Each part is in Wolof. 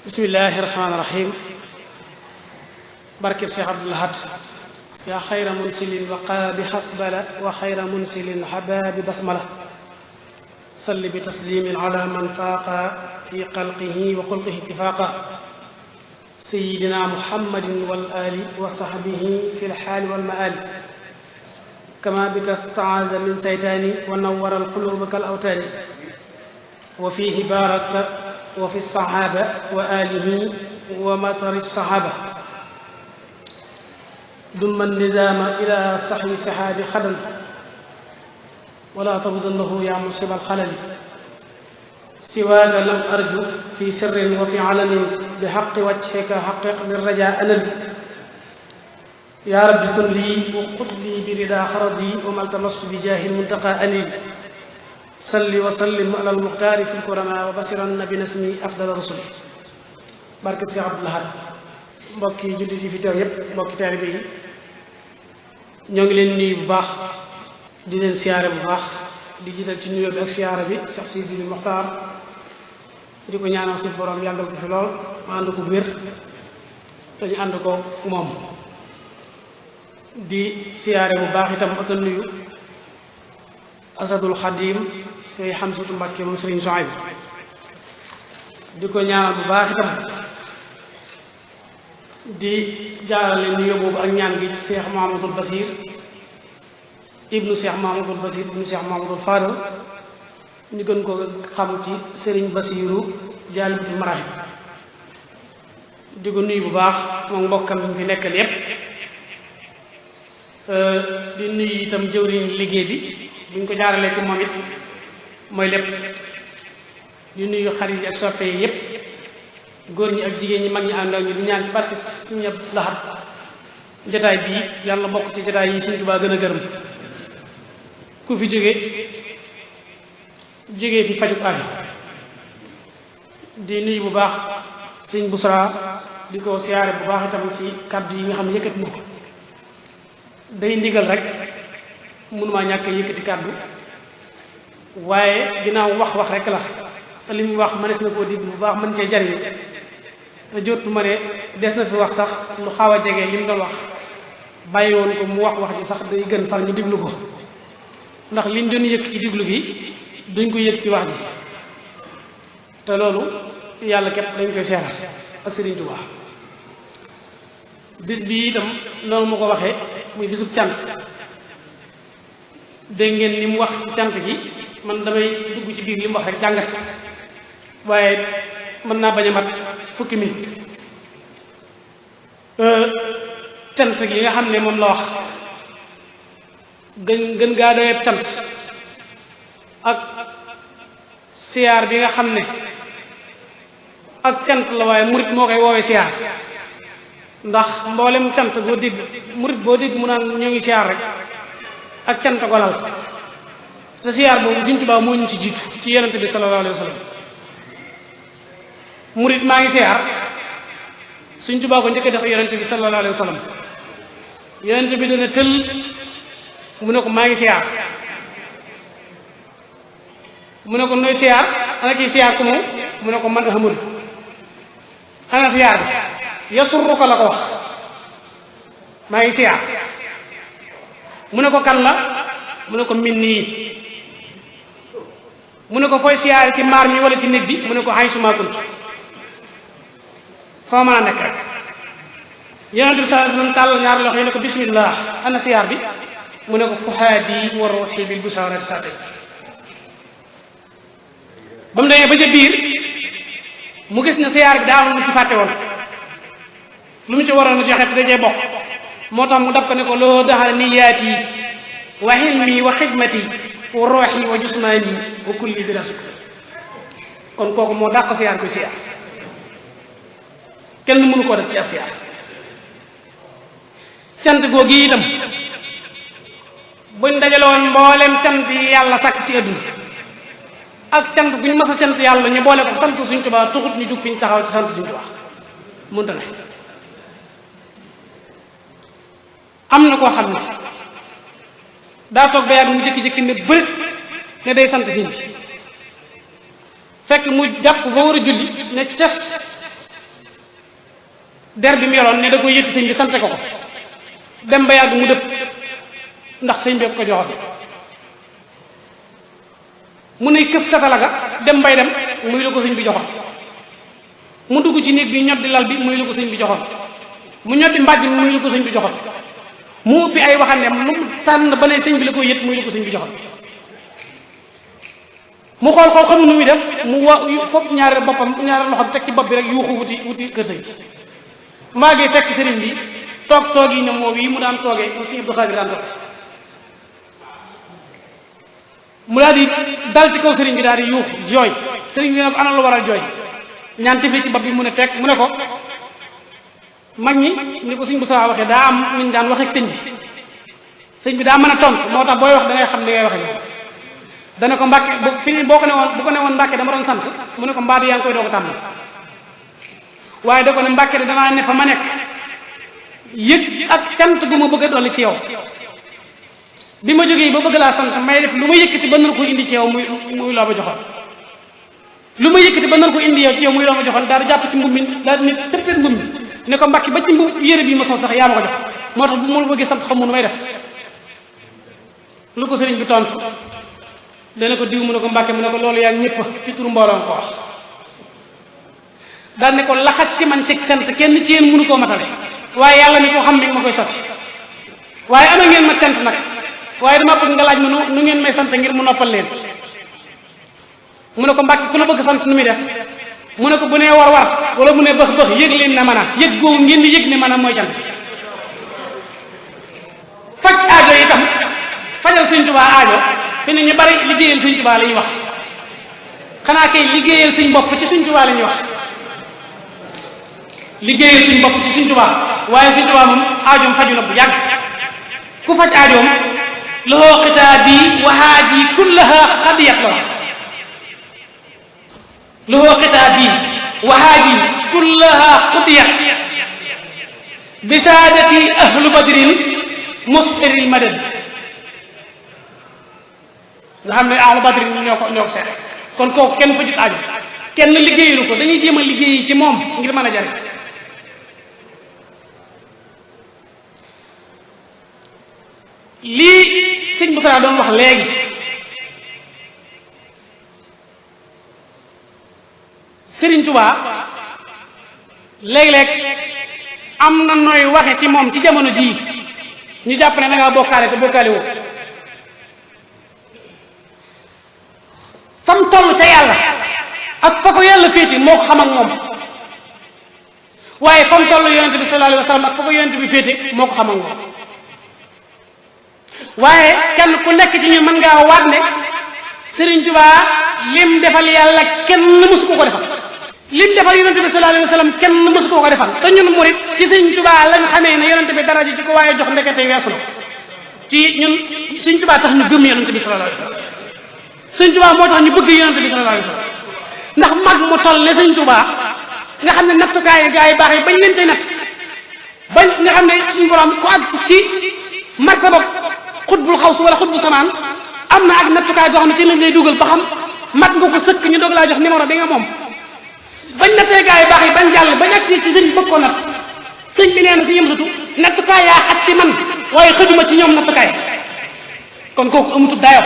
bismillahi rahmaani rahim barkeb Cheikh Abdoul Ahad yaa xayra munsilin waqa bi xasbala wa xayra munsilin xabaabi basmala salli bi taslimin ala man faaqa fi xalqihi wa xulqihi ittifaaqa sayidina muhammadin wal ali wa saxbihi fi lxaali walmaali kama bika staada min saytaani wa nawara alquluba kal awtaani wa fihi baarakta wa fi saxaaba wa alihi wa matari saxaaba dumma nidaama ila saxwi saxaabi xadan wala tarudannahu yaa musib alxalali siwaaka lam arju fi sirrin wa fi alanin bi xaqi wajhika xaqiq birraja anali yaa rabbi kun lii wa qud lii bi rida xaradi wa maltamasu bi jaahi muntaqa anil salli wa sallim ala almuxtaari fi lkurama wa basiran bi nasmi afdal rusuli barke Cheikh Abdoul Ahad mbokki jullit yi fi teew yépp mbokki taalibe yi ñoo ngi leen nuyu bu baax di leen siyaare bu baax di jiital ci nuyoo bi ak siyaare bi Cheikh Sidi Muxtaar di ko ñaanal suñu borom yàggal ko fi lool ma ànd ko wér dañu ànd ko moom di siyaare bu baax itam ak a nuyu asadul xadim say Xamsatu Mbàkke moom Sëriñ Suhayb di ko ñaanal bu baax itam di jaarale nuyoo boobu ak ñaan gi ci Cheikh Mahamadul Basir ibnu Cheikh Mahamadul Basir ibnu Cheikh Mahamadul Fadal ñu gën ko xam ci Sëriñ Basiru Jaalibatul Maraaxib di ko nuyu bu baax moom mbokkam mi fi nekkal yépp di nuyu itam jëwriñ liggéey bi buñ ko jaaralee ci moom it mooy lépp di nuyu xarit yi ak soppe yi yépp góor ñi ak jigéen ñi mag ñi ànd ak ñu di ñaan ci barke Sëriñ Abdoul Ahad jotaay bii yàlla bokk ci jotaay yi Sëriñ Tuubaa gën a gërëm ku fi jógee fi faju aajo di nuyu bu baax Sëriñ Busra di ko siyaare bu baax itam ci kàddu yi nga xam ne yëkkati na ko day ndigal rek mënumaa ñàkk yëkkati kàddu waaye ginnaaw wax rek la te li mu wax mënees na koo dégg bu baax mën cee jariñu te jotu ma ne des na fi wax sax lu xaw a jege li mu doon wax bàyyi woon ko mu wax ji sax day gën far ñu diglu ko ndax liñ doon yëg ci diglu gi duñ ko yëg ci wax ji te loolu yàlla képp dañ koy seeral ak Sëriñ Tuubaa bis bi itam noonu ma ko waxee muy bisub cant dégg ngeen ni mu wax ci cant gi man damay dugg ci biir li mu wax rek jàngat waaye mën naa bañ a mat fukki minute cant gi nga xam ne moom la wax gën gaa doyeb cant ak siyaar bi nga xam ne ak cant la waaye murit moo koy woowee siyaar ndax mboolem cant boo dégg murit boo dégg mu naan ñoo ngi siyaar rek ak cant ko lal te siyaar boobu Sëriñ Tuubaa moo ñu ci jiitu ci yonent bi sallallahu alayhi wa sallam murit maa ngi siyaar Sëriñ Tuubaa ko njëkk a def yonent bi sallallahu alayhi wa sallam yonent bi dana tël mu ne ko maa ngi siyaar mu ne ko nooy siyaar ana kii siyaar ko moom mu ne ko man Ahmadu xanaa siyaar bi yasurru ko la ko wax maa ngi siyaar mu ne ko kan la mu ne ko min nii mu ne ko fooy siyaare ci maar mi wala ci néeg bi mu ne ko xay suma kunt foo mën a nekk rek yonent bi sallallahu alayhi wasallam tàllal ñaari loxo yi ne ko bismillah ana siyaar bi mu ne ko fuhaadi wa ruuxi bil busaarati saatay ba mu demee ba ca biir mu gis ne siyaar bi daa am lu ci fàtte woon lu mu ci waroon a joxe te dajee bokk moo tax mu dab ko ne ko loo daxal niyaati wa xilmi wa xidmati wa rooxi wa jusmaani wa kulli bi rasuk kon kooku moo dàq siyaar ko siyaar kenn mënu koo def ci ab siyaar cant googu itam buñ dajaloon mboolem cant yi yàlla sàkk ci àdduna ak cant buñ mas a cant yàlla ñu boole ko sant Sëriñ Tuubaa tuxut ñu jug fi ñu taxaw ci sant Sëriñ Tuubaa mënta ne am na koo xam ne daa toog ba yàgg mu jékki-jékki ne bëri ne day sant sëñ bi fekk mu jàpp ba war a julli ne cas der bi mu yoroon ne da koy yëtti sëñ bi sante ko ko dem ba yàgg mu dëpp ndax sëñ bi ko joxoon mu ne këf satala ga dem bay dem muy la ko sëñ bi joxoon mu dugg ci néeg bi ñoddi lal bi muy la ko sëñ bi joxoon mu ñoddi mbàjj mi muy la ko sëñ bi joxoon mu ubbi ay waxandeem lu mu tànn ba ne sëñ bi la koy yët muy la ko sëñ bi joxoon mu xool xamul nu muy def mu fopp ñaari boppam ñaari loxo teg ci bopp bi rek yuuxu wuti kër sëñ maa ngi fekk sëriñ bi toog yi ne moom yi mu daan toogee mu sëñ Abdou Khadir daan toog mu daal di dal ci kaw sëriñ bi daal di yuuxu jooy sëriñ bi ne ko ana lu waral jooy ñaan tifli ci bopp bi mu ne teg mu ne ko mag ñi ni ko sëñ bu saa waxee daa am ñu daan wax ak sëñ bi daa mën a tontu moo tax booy wax da ngay xam li ngay waxee dana ko Mbàkke boo ko ne woon Mbàkke dama doon sant mu ne ko mbaadu yaa ngi koy doog a tàmbali waaye da ko ne Mbàkke de damaa ne fa ma nekk yëg ak cant gu ma bëgg a dolli ci yow bi ma jógee ba bëgg laa sant may def lu ma yëkkati ba nar ko indi ci yow muy loo ma joxoon lu ma yëkkati ba nar ko indi yow ci yow muy loo ma joxoon daal di jàpp ci mbub mi daal di ne tëppet mbub mi ne ko Mbàkke ba ci mbub yére bi ma sol sax yaa ma ko jox moo tax bu ma bëggee sant xamu nu may def lu ko sëriñ bi tontu dana ko diw mu ne ko Mbàkke mu ne ko loolu yaa ñëpp ci turu mbooloo ko wax daal ne ko laxat ci man ci sant kenn ci yéen mënu koo matale waaye yàlla mi ko xam ne ma koy sotti waaye ama ngeen ma cant nag waaye dama bëgg nga laaj ma nu ngeen may sant ngir mu noppal leen mu ne ko Mbàkke ku la bëgg sant nu muy def mu ne ko bu nee war wala mu ne bëx yëg leen na mën a yëg googu ngeen di yëg ne mën a mooy cant faj aajo itam fajal Sëñ Tuubaa aajo fi ne ñu bari liggéeyal Sëñ Tuubaa la ñuy wax xanaa kay liggéeyal suñ bopp ci Sëñ Tuubaa la ñuy wax liggéeyal suñ bopp ci Sëñ Tuubaa waaye Sëñ Tuubaa moom aajoom faju na bu yàgg ku faj aajoom lahu xitaabi wa haaji kullaha qadiyat la wax lahu xitaabi wa haaji kullaha qadiyat bisaadati ahlu badrin musfiril madad nga xam ne ahlu badrin ñoo ko seet kon kooku kenn fajut aajo kenn liggéeyalu ko dañuy jéem a liggéey ci moom ngir mën a jariñ lii sëñ bu saa doon wax léegi Sëriñ Tuubaa léeg-léeg am na nooy waxe ci moom ci jamono jii ñu jàpp ne da ngaa bokkaale te bokkaale woo fam toll ca yàlla ak fa ko yàlla féete moo ko xam ak moom waaye fam toll yonente bi sallallahu alayhi wa sallam ak fa ko yonente bi féete moo ko xam ak moom waaye kenn ku nekk ci ñu mën ngaa waat ne Sëriñ Tuubaa lim defal yàlla kenn mësu ko defal lim defal yonente bi sallallahu alayhi wa sallam kenn mësu ko defal te ñun murit ci Sëriñ Tuubaa lañ xamee ne yonente bi dara ji ci ko waaye jox ndekete weesu na ci ñun Sëriñ Tuubaa tax ñu gëm yonente bi sallallahu alayhi wa sallam Sëriñ Tuubaa moo tax ñu bëgg yonente bi sallallahu alayhi wa sallam ndax mag mu toll ne Sëriñ Tuubaa nga xam ne nattukaay gaa yi baax yi bañ leen cay natt bañ nga xam ne suñu borom ku àgg si ci martaba xutbul xaws wala xutbu samaan am na ak nattukaay boo xam ne ci lañ lay dugal ba xam mat nga ko sëkk ñu doog laa jox numéro bi nga moom bañ nattee gaa yi baax yi bañ jàll bañ agsi ci sëñ bëgg ko natt sëñ bi nee na si yëm satu nattukaay yaa xat ci man waaye xëjuma ci ñoom nattukaay kon kooku amutu dayo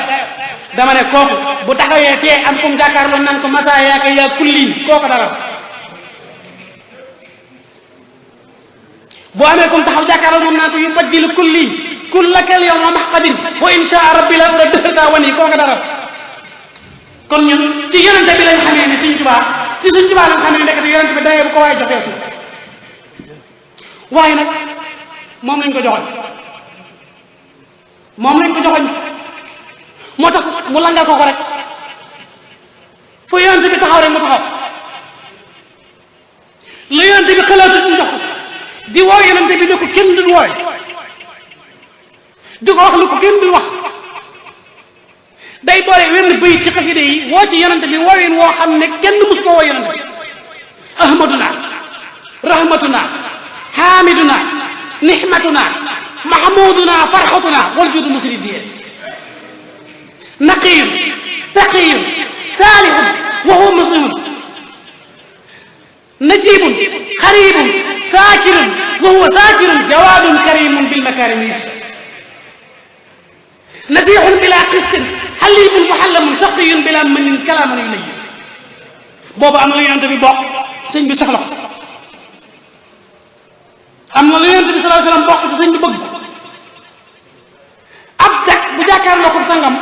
dama ne kooku bu taxawee fee am comme jàkkaarloo naan ko masa yaaka yaa kulliin kooku dara boo amee comme taxaw jàkkaarloo moom naan ko yu bajjilu kulliin kullakal yawma mahqadin wa insha rabbi la ura dëhër saa wan yi kooku dara kon ñun ci yonente bi lañ xamee ne Sëñ Tuubaa ci Sëñ Tuubaa lañ xamee ne ndekete yonente bi dayee bu ko waaye joxee su waaye nag moom lañ ko joxoñ moo tax mu langal ko rek fu yonente bi taxaw rek mu taxaw la yonente bi xalaatut ñu jox ko di woo yonente bi ne ko kenn dul wooy di ko wax lu ko kenn dul wax day boole wenn bëyit ci xaside yi woo ci yonente bi woowin woo xam ne kenn mus ko woo yonente bi ahmaduna rahmatuna hamiduna nihmatuna mahmuduna farxatuna wal judu musri diye naqiyun taqiyun saalihun wa huwa muslimun najibun xaribun saakirun wa huwa saakirun jawaadun karimun bil makarimi yahsa nasihun bila qissin xalibun muhallamun saqiyun bila manin kalaaman yu lay boobu am na lu yonent bi bokk sëñ bi soxla ko am na lu yonent bi sallallahu alayhi wasallam bokk te sëñ bi bëgg ab dak bu jàkkaarloo ko sangam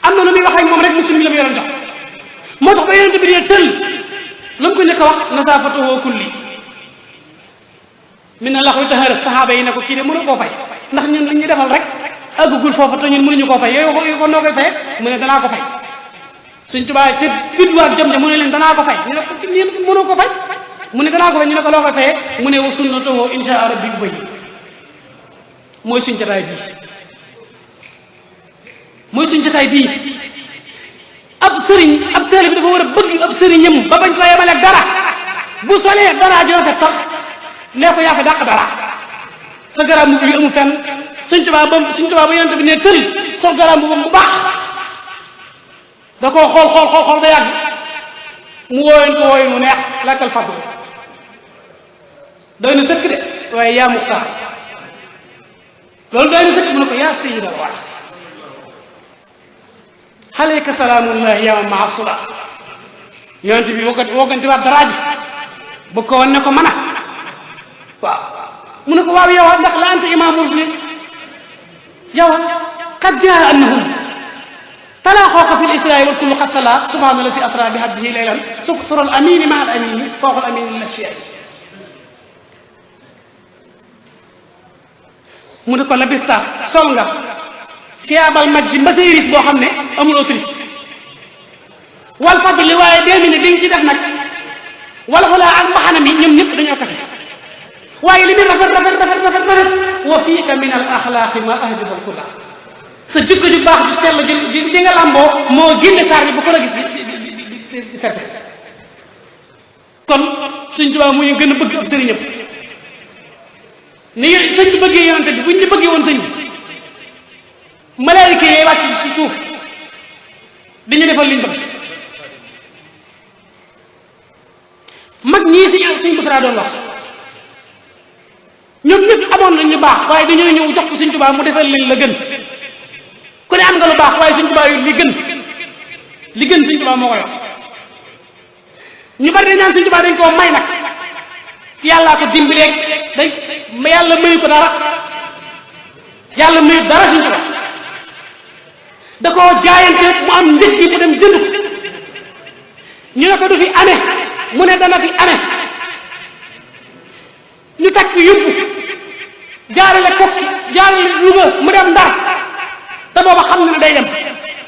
am na lu muy wax ak moom rek muslim bi la mu yoroon jox moo tax ba yonent bi dee tël lu mu ko njëkk a wax nasaafatuhu kulli min na lax wi taxarat saxaaba yi ne ko kii de mënu koo fay ndax ñun li ñu defal rek àggugul foofu te ñun mënuñu koo fay yooyu ko noo koy faye mu ne danaa ko fay Sëñ Tuubaa ci fiddu ak jom ja mu ne leen danaa ko fay ñu ne ko mënoo ko fay mu ne danaa ko fay ñu ne ko loo koy fayee mu ne wa sunnatuhu insha rabbi bu bëy mooy suñ jotaay bii mooy suñ jotaay bii ab sëriñ ab taalibe bi dafa war a bëgg ab sëriñam ba bañ ko yemale ak dara bu solee dara ji rafet sax nee ko yaa fi dàq dara sa garaam bu amul fenn Sëñ Tuubaa ba yonent bi ne tël sol garaam bu bu baax da koo xool da yàgg mu wooyoon ko wooyu mu neex lakkal fadl doy na sëkk de waaye yaa muxtaar loolu doy na sëkk mu ne ko yaa sayyidal wara alayka salaamullahi yaa man maa sula yonent bi wogganti waat daraaji bu ko wan ne ko mën a waaw mu ne ko waaw yow ndax la anta imaamu rusli yow qad jaa annahum talaa xooqa fi lisraa wal kullu qad sala subhaana la si asra bi abdihi laylan sural amini maa al amini fawqal amini la siyaay mu ne ko la bista sol nga siyaabal maj ji mbasa iris boo xam ne amul autrice wal fadli waaye déemi ne bi nga ci def nag wala xulaa ak mbaxana mi ñoom ñëpp dañoo kase waaye li muy rafet wa fiika min al axlaaqi ma ahjaba al kulla sa jikko ju baax ju sell ji nga làmboo moo génne taar bi bu ko la gis di ferte kon Sëñ Tuubaa mu ñu gën a bëgg ab sëriñam ni sëñ bi bëggee yonante bi buñ ñu bëggee woon sëñ bi malaayika yi wàcc si suuf dañu defal liñ bëgg mag ñii si Sëñ Busra doon wax ñoom ñëpp amoon nañ ñu baax waaye dañoo ñëw jox ko Sëñ Tuubaa mu defal leen la gën ku ne am nga lu baax waaye Sëñ Tuubaa yu li gën Sëñ Tuubaa moo ko yor ñu bari dañ naan Sëñ Tuubaa dañ koo may nag yàllaa ko dimbileeg yàlla mayu ko dara yàlla mayu dara Sëñ Tuubaa da koo jaayante mu am njëkk mu dem jënd ko ñu ne ko du fi amee mu ne dana fi amee ñu takk yóbbu jaarale kokki jaarale Louga mu dem Ndar te booba xam na ne day dem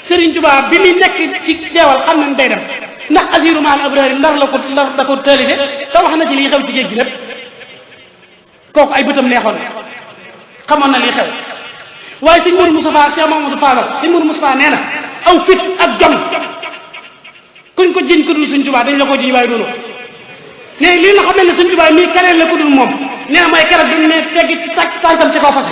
Serigne Touba bi muy nekk ci jeewal xam na ne day dem ndax asiru maal abrari Ndar da ko taalibe te wax na ci liy xew ci géej gi lépp kooku ay bëtam neexoon xamoon na liy xew waaye sëñ Mourou Moustapha Cheikh Mamadou Fadal sëñ Mourou Moustapha nee na aw fit ak jom kuñ ko jiñ ko dul Sëñ Tuubaa dañ la ko jiñ waaye doonoo nee lii nga xam ne Sëñ Tuubaa mii keneen la ko dul moom nee na mooy keroog bi mu ne tegg ci tànkam ci kaw fas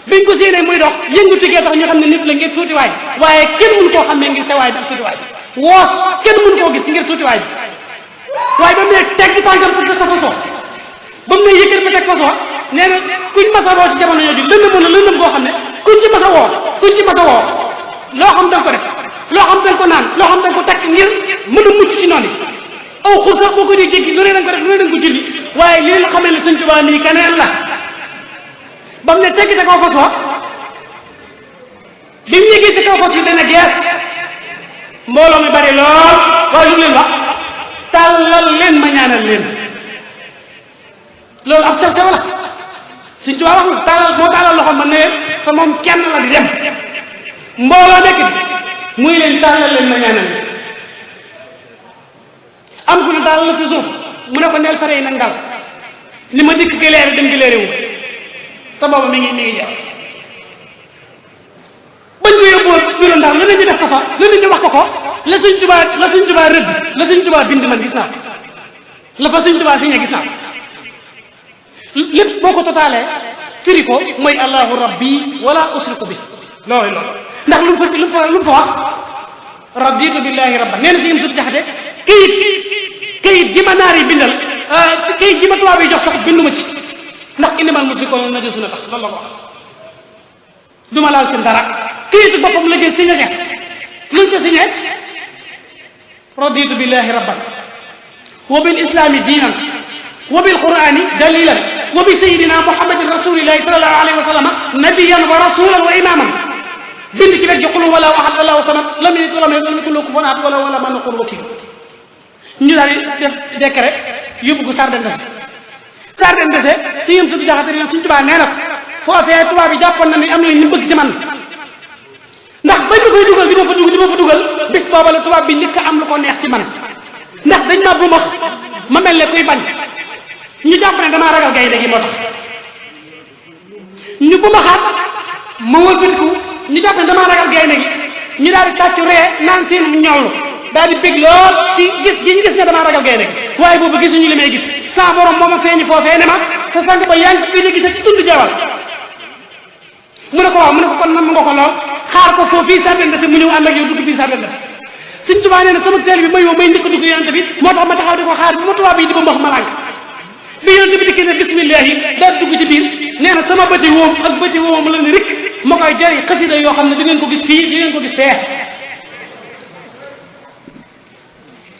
biñ ko séenee muy dox yëngu tigee tax ñu xam ne nit la ngir tuutiwaay waaye kenn mënu koo xam ne ngir sewaay bi ak tuutiwaay bi woos kenn mënu koo gis ngir tuutiwaay bi waaye ba mu ne tegg tànkam ci ta fasoo ba mu ne yëkkat ba teg fasoo nee na kuñ masa woo ci jamono yooyu lëndëm na lëndëm koo xam ne kuñ ci masa woo loo xam danga ko def loo xam danga ko naan loo xam danga ko takk ngir mën a mucc ci noonu yi aw xur sax boo ko dee jéggi lu ne danga ko def lu ne danga ko julli waaye li nga xam ne Sëñ Tuubaa mii keneen la ba mu ne tegg te kaw fas wa bi mu yëgee ci kaw fas yi dana gees mbooloo mi bari lool waaye lu leen wax tàllal leen ma ñaanal leen loolu ab sew sew la Sëñ Tuubaa wax na tàllal moo tàllal loxo ma ne te moom kenn la di dem mbooloo nekk muy leen tàllal leen ma ñaanal leen am ku ne tàllal la fi suuf mu ne ko neel fare yi nag ndal ni ma dikk gileere dem gileere wu te booba mi ngi jàpp bañ ko yóbboo bureau Ndar lu ne ñu def ko fa lu ne ñu wax ko la Sëñ Tuubaa rëdd la Sëñ Tuubaa bind man gis naa la fa Sëñ Tuubaa signé gis naa lépp boo ko totaalee firi ko mooy allahu rabbi wala usriku bi loolu ndax lu mu fa wax raditu billahi rabban nee na si im sut jaxate këyit kayit gi ma naar yi bindal kayit gi ma tubaab yi jox sax binduma ci ndax innamal mushrikuuna najasun tax loolu la ko wax duma laal seen dara kayitu boppam la jël signé luñ ko signé raditu billahi rabban wa bil islami diinan wa bil qurani dalilan wa bi sayidina muhammadin rasulillahi sallallahu alayhi wa sallam nabiyan wa rasulan wa imaman bind ci wet gi qul wala ahad wallahu samad lam yalid wa lam yulad wa lam yakun lahu kufuwan ahad wala man naqul wakil ñu daal di def décret yóbbu ko Sardin Ndese si yëm sutu jaxate yoon suñ tubaab nee na ko foofee tubaab yi jàppoon na ni am na ñu bëgg ci man ndax bañ ma koy dugal di ma fa dugal bis booba la tubaab bi njëkk a am lu ko neex ci man ndax dañ ma bumax ma mel ne kuy bañ ñu jàpp ne damaa ragal gaynde gi moo tax ñu bumaxaat ma wëlbatiku ñu jàpp ne damaa ragal gaynde gi ñu daal di tàccu ree naan seen ñollu daal di bég lool ci gis gi ñu gis ne damaa ragal gaynde gi waaye boobu gisuñu li may gis saa borom moo ma feeñi foofee ne ma sa sang ba yaa ngi bi la gisa ci tund jawal mu ne ko waaw mu ne ko kon nam nga ko lool xaar ko foofu fii Sardin Ndese mu ñëw ànd ak yow dugg fii Sardin Ndese Sëñ Tuubaa nee na sama teel bi may njëkk a dugg yonente bi moo tax ma taxaw di ko xaar bi ma tubaab bi di ba mbax ma lànk bi yonente bi dikkee ne bismillahi daal dugg ci biir nee na sama bëti woom ak bëti woom la ne rik ma koy jëri xasida yoo xam ne di ngeen ko gis fii di ngeen ko gis fee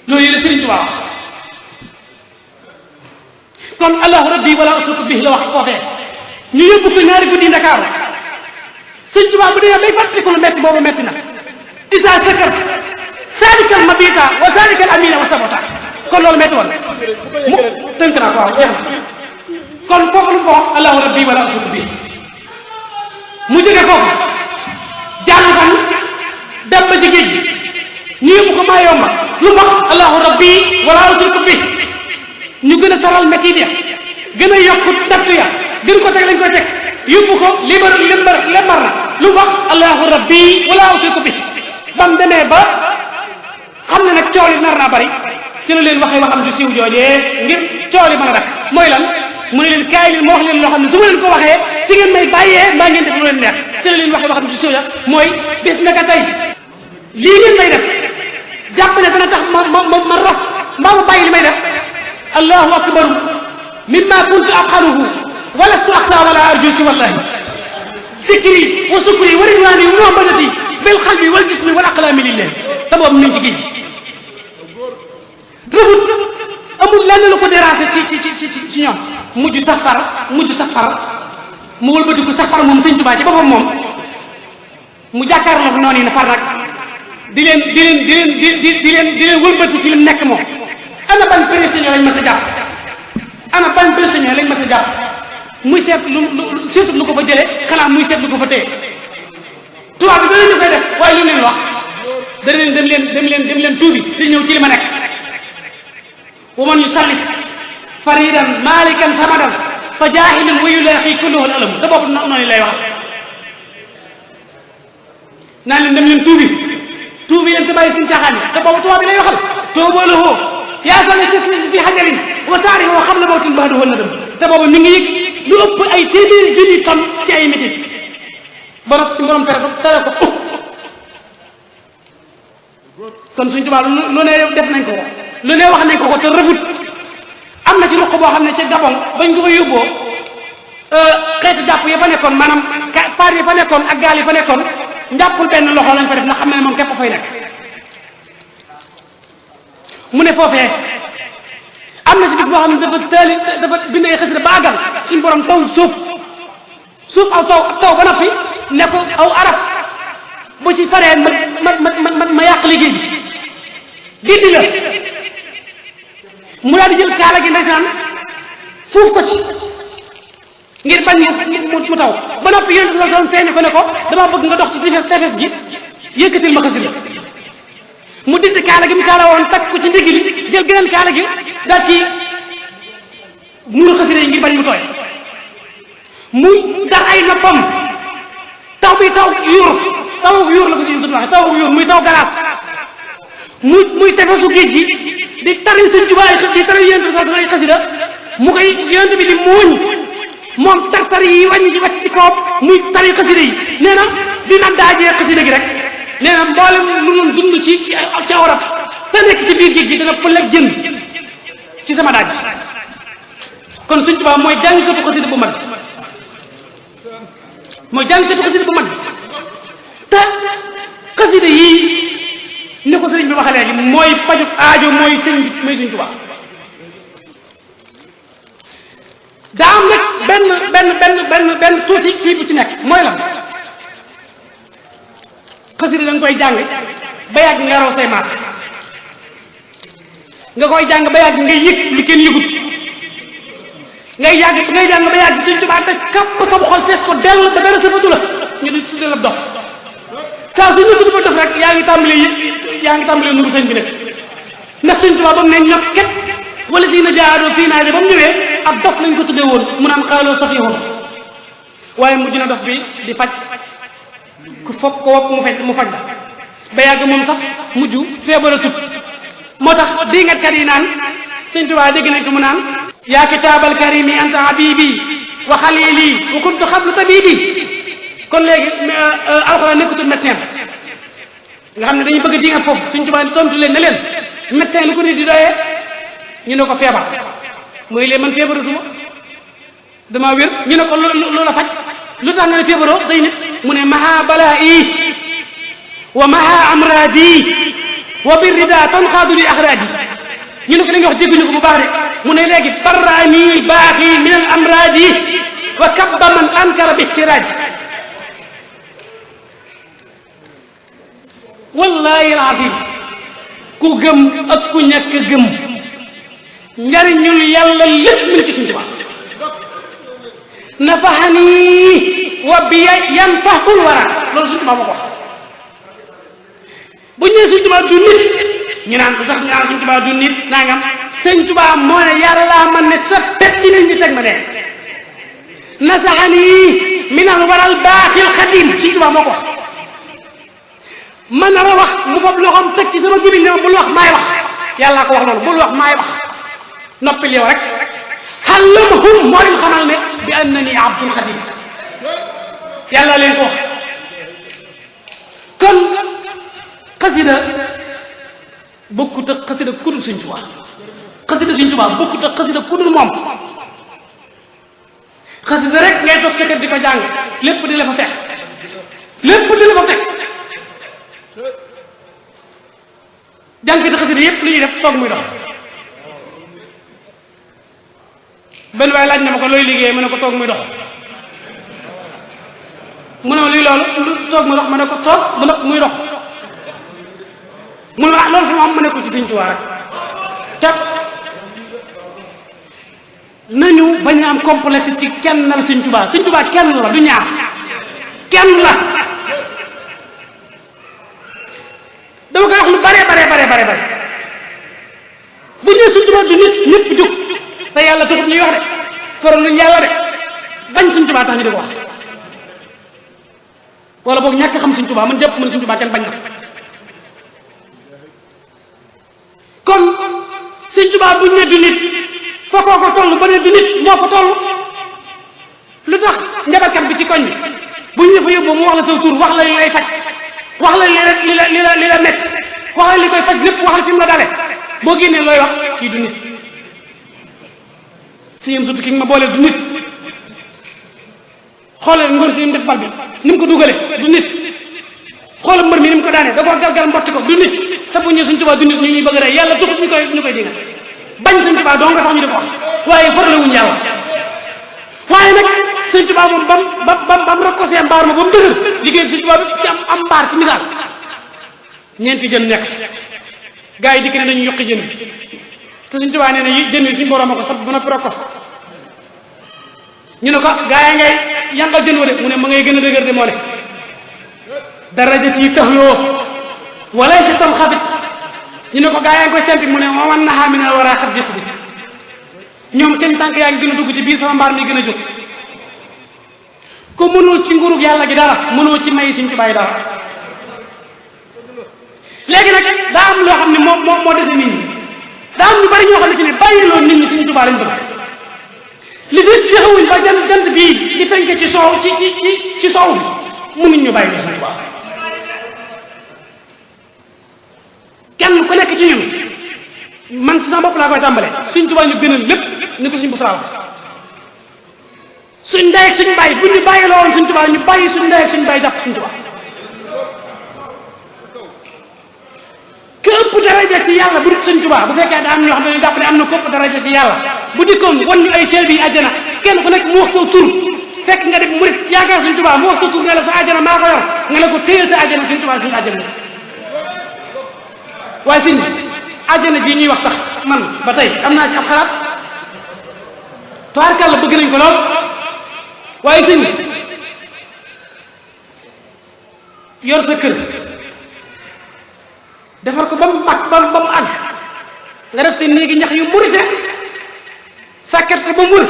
loolu yi la Sëriñ Tuubaa wax kon allahu rabbi wala asuku bihi la wax foofee ñu yóbbu ko ñaari guddi Ndakaaru Sëñ Tuubaa bu dee bay fàttaliku lu metti boobu metti na isa sakar sadikal mabita wa sadikal amina wa sabota kon loolu metti woon mu tënk naa ko waaw jeex na kon foofu lu ko wax allahu rabbi wala asuku bihi mu jóge foofu jàll fan dem ba ci géej gi ñu yóbbu ko maa yomba lu wax allahu rabbi wala asuku bihi ñu gën a taral métti ya gën a yokku tattu ya gën ko teg lañ koy teg yóbbu ko lembar na lu wax allahu rabbi wala usiku bi bam demee ba xam ne nag coow li nar naa bari ci la leen waxee waxam ju siiw joojee ngir coow li mën a dakk mooy lan mu ne leen kaay leen ma wax leen loo xam ne su ma leen ko waxee ci ngeen may bàyyee mbaa ngeen def lu leen neex ci la leen waxee waxam ju siiw ja mooy bis naka tey lii ngeen may def jàpp ne dana tax ma raf mbaa ma bàyyi li may def allahu akbaru mimma kuntu afxaluhu walastu axsa wala arju si wallahi sikri wa sukri wa ridwani wa muhammadati bil qalbi wal jismi wal aqlami lillahi te boobu mi ngi ci géej gi rafut amul lenn lu ko déranger ci ñoom mujj sax far mu wëlbatiku sax far moom Sëñ Tuubaa ci boppam moom mu jàkkaarloo noonu yi na far nag di leen wëlbati ci lim nekk moom ana ban prisonnier lañ ma sa jàpp muy seet seetut lu ko fa jëlee xanaa muy seet lu ko fa téye tubaab bi dana ñu koy def waaye lu leen wax da leen dem leen tuubi di ñëw ci li ma nekk wa man yusallis faridan malikan samadan fa jaahilun wa yulaqi kulluhu al alam te boobu noonu lay wax naan leen dem leen tuubi leen te bàyyi suñu caaxaan yi te boobu tubaab bi lay waxal toobaloo yaa sal taslis fi xajarin wa saari woo xam la mawtin baa doon na dem te boobu mi ngi yëg lu ëpp ay téeméeri junni tonne ci ay métit ba noppi si borom tere ko kon Sëñ Tuubaa lu ne def nañ ko lu ne wax nañ ko te rafut am na ci ruq boo xam ne ci Gabon bañ ko fa yóbboo xeeti jàpp ya fa nekkoon maanaam paar ya fa nekkoon ak gaal yi fa nekkoon njàppul benn loxo lañ fa def ndax xam ne moom képp fay nekk mu ne foofee am na ci bis boo xam ne dafa bind ay xasida ba àggal suñu borom taw suuf aw taw ba noppi ne ko aw araf bu ci faree ma yàq liggéey bi dindi la mu daal di jël kaala gi ndeysaan fuuf ko ci ngir bañ mu taw ba noppi yonent bi sallallahu alayhi wasallam feeñu ko ne ko dama bëgg nga dox ci tefes gi yëkkatil ma xasida mu dindi kaala gi mu kaala woon takk ko ci ndigg li jël geneen kaala gi daal ci muur xasida yi ngir bañ mu tooy muy dar ay noppam taw bi taw yuur la ko si suñu waxee taw yuur muy taw galaas muy tefesu géej gi di tari Sëñ Tuubaa di tari yonent bi sallallahu alayhi wasallam xasida mu koy yonent bi di muuñ moom tar yi wàcc ci kawam muy tari xasida yi nee na dina daajee xasida gi rek nee na mboolem lu doon dund ci awrat te nekk ci biir géej gi dana pël ak jën ci sama daaj kon Sëñ Tuubaa mooy jàngkatu xasida bu mag mooy jàngkatu xasida bu mag te xasida yii ni ko sëriñ bi waxee léegi mooy paju aajo mooy Sëñ Tuubaa daa am nag benn tuuti kii bu ci nekk mooy lan xasida da nga koy jàng ba yàgg nga raw say maas nga koy jàng ba yàgg ngay yëg lu kenn yëgut ngay jàng ba yàgg Sëñ Tuubaa te kapp sa xol fees ko dell ba dara safatu la ñu di tuddee la dof saa su ñu tudd ba dof rek yaa ngi tàmbalee nuru sëñ bi nekk ndax Sëñ Tuubaa ba mu ne ñoom ket wala si na jaadoo fii naa de ba mu ñëwee ab dof lañ ko tuddee woon mu naan xaaloo safihoon waaye mujj na dof bi di faj ku foog ko wopp mu faj la ba yàgg moom sax mujj feebar a tut moo tax di ngat kat yi naan Sëñ Tuubaa dégg nañ ko mu naan yaa kitaabal karimi anta habibi wa xalili wa kuntu xablu tabibi kon léegi alxuraan nekkatul médecin nga xam ne dañuy bëgg di nga foofu Sëñ Tuubaa tontu leen ne leen médecin lu ko nit di doyee ñu ne ko feebar mooy leen man feebaratuma dama wér ñu ne ko loola faj lu tax nga ne feebaroo day nit mu ne maha balaa'i wa maha amraadi wa birrida tanqaadu li axraadi ñu ne ko li nga wax dégguñu ko bu baax de mu ne léegi barraani baaxi min al amraadi wa kabba man ankara bi ixtiraaji wallahi alazim ku gëm ak ku ñàkk gëm njariñul yàlla lépp mi ngi ci Sëñ Tuubaa nafaxani wa biya yanfaxul wara loolu Sëñ Tuubaa moo ko wax bu ñu nee Sëñ Tuubaa du nit ñu naan lu tax ñu naan Sëñ Tuubaa du nit nangam Sëñ Tuubaa moo ne yàlla man ne sa petti nit ñi teg ma dee nasaxani minal waral baaxil xadim Sëñ Tuubaa moo ko wax man nar a wax mu fab loxoom teg ci sama gémmiñ ne ma bul wax maay wax yàllaa ko wax noonu bul wax maay wax noppil yow rek xallamahum moo leen xamal ne bi annani abdul xadim yàlla leen ko wax kon xasida bokkut ak xasida kudul Sëñ Tuubaa xasida Sëñ Tuubaa bokkut ak xasida kudul moom xasida rek ngay toog sa kër di ko jàng lépp di la fa fekk lépp di la fa fekk jàngkati xasida yépp lu ñuy def toog muy dox benn waaye laaj na ma ko looy liggéey mu ne ko toog muy dox mu ne ma luy loolu toog muy dox ma ne ko toog ba nopp muy dox mu ne ma loolu fi mu am ma ne ko ci Sëñ Tuubaa rek te nañu bañ a am complexe ci kennal Sëñ Tuubaa Sëñ Tuubaa kenn la du ñaar kenn la dama koy wax lu bare bu ñu nee Sëñ Tuubaa du nit ñëpp jóg te yàlla taxut ñuy wax de faral luñu yàlla de bañ Sëñ Tuubaa tax ñu di ko wax wala boog ñàkk xam Sëñ Tuubaa man jàpp man Sëñ Tuubaa kenn bañ na kon Sëñ Tuubaa bu ñu ne du nit fa koo ko toll ba ne du nit moo fa toll lu tax njabarkat bi ci koñ bi bu ñu fa yóbbu mu wax la sa tur wax la li lay faj wax la li la metti wax la li koy faj lépp wax la fi mu la dale boo génnee looy wax kii du nit si yéen surtout ki nga ma booleel du nit xoolal ngóor si ni mu def bal bi ni mu ko dugale du nit xoolal mbër mi ni mu ko daanee da koo gargar mbotti ko du nit te bu ñu Sëñ Tuubaa du nit ñu ñuy bëgg a rey yàlla taxut ñu koy dinga bañ Sëñ Tuubaa doo nga tax ñu di ko wax waaye farale wuñ yàlla waaye nag Sëñ Tuubaa moom bam rakkosee mbaar ma ba mu dëgër liggéey Sëñ Tuubaa bi ci am mbaar ci misaal ñeenti jën nekk ci gaa yi dikk ne dañu yokki jën bi te Sëñ Tuubaa nee na jën yi suñu borom a ko sab ba noppi rakkos ñu ne ko gaa yi ngay yangal jën wa de mu ne ma ngay gën a dëgër de moo ne darajati taxloo walay si tam xabit ñu ne ko gaa yaa ngi koy sempi mu ne moo wan naxaa mi ne war a xat di xubi ñoom seen tànk yaa ngi gën a dugg ci biir sama mbaar mi gën a jóg ko mënul ci nguurug yàlla gi dara mënoo ci may Sëñ Tuubaa yi dara léegi nag daa am loo xam ne moo dese nit ñi daa am ñu bari ñoo xam ne fi ne bàyyi loolu nit ñi Sëñ Tuubaa lañ bëgg li fi fexewuñ ba jant bii di fenk ci soow ci soow bi mënuñ ñu bàyyi lu Sëñ Tuubaa kenn ku nekk ci ñun man ci sama bopp laa koy tàmbalee Sëñ Tuubaa ñu gënal lépp ni ko suñ Busra wax suñ ndey ak suñ bàyyi bu ñu bàyyi la woon Sëñ Tuubaa ñu bàyyi suñ ndey ak suñ bàyyi jàpp Sëñ Tuubaa ke ëpp daraja ci yàlla bu dul Sëñ Tuubaa bu fekkee daa am ñoo xam ne dañu jàpp ne am na ko ëpp daraja ci yàlla bu dikkoon wan ñu ay cër bi àjjana kenn ku nekk mu wax sa tur fekk nga def murit yaakaar Sëñ Tuubaa mu wax sa tur nga la sa àjjana maa ko yor nga la ko téyel sa àjjana Sëñ Tuubaa suñu àjjana waaye sëñ àjjana ji ñuy wax sax man ba tey am naa ci ab xalaat tubaarkàlla bëgg nañ ko lool waaye sëñ yor sa kër defar ko ba mu mag ba mu àgg nga def te néegi ñax yu murite sàkket ko ba mu wër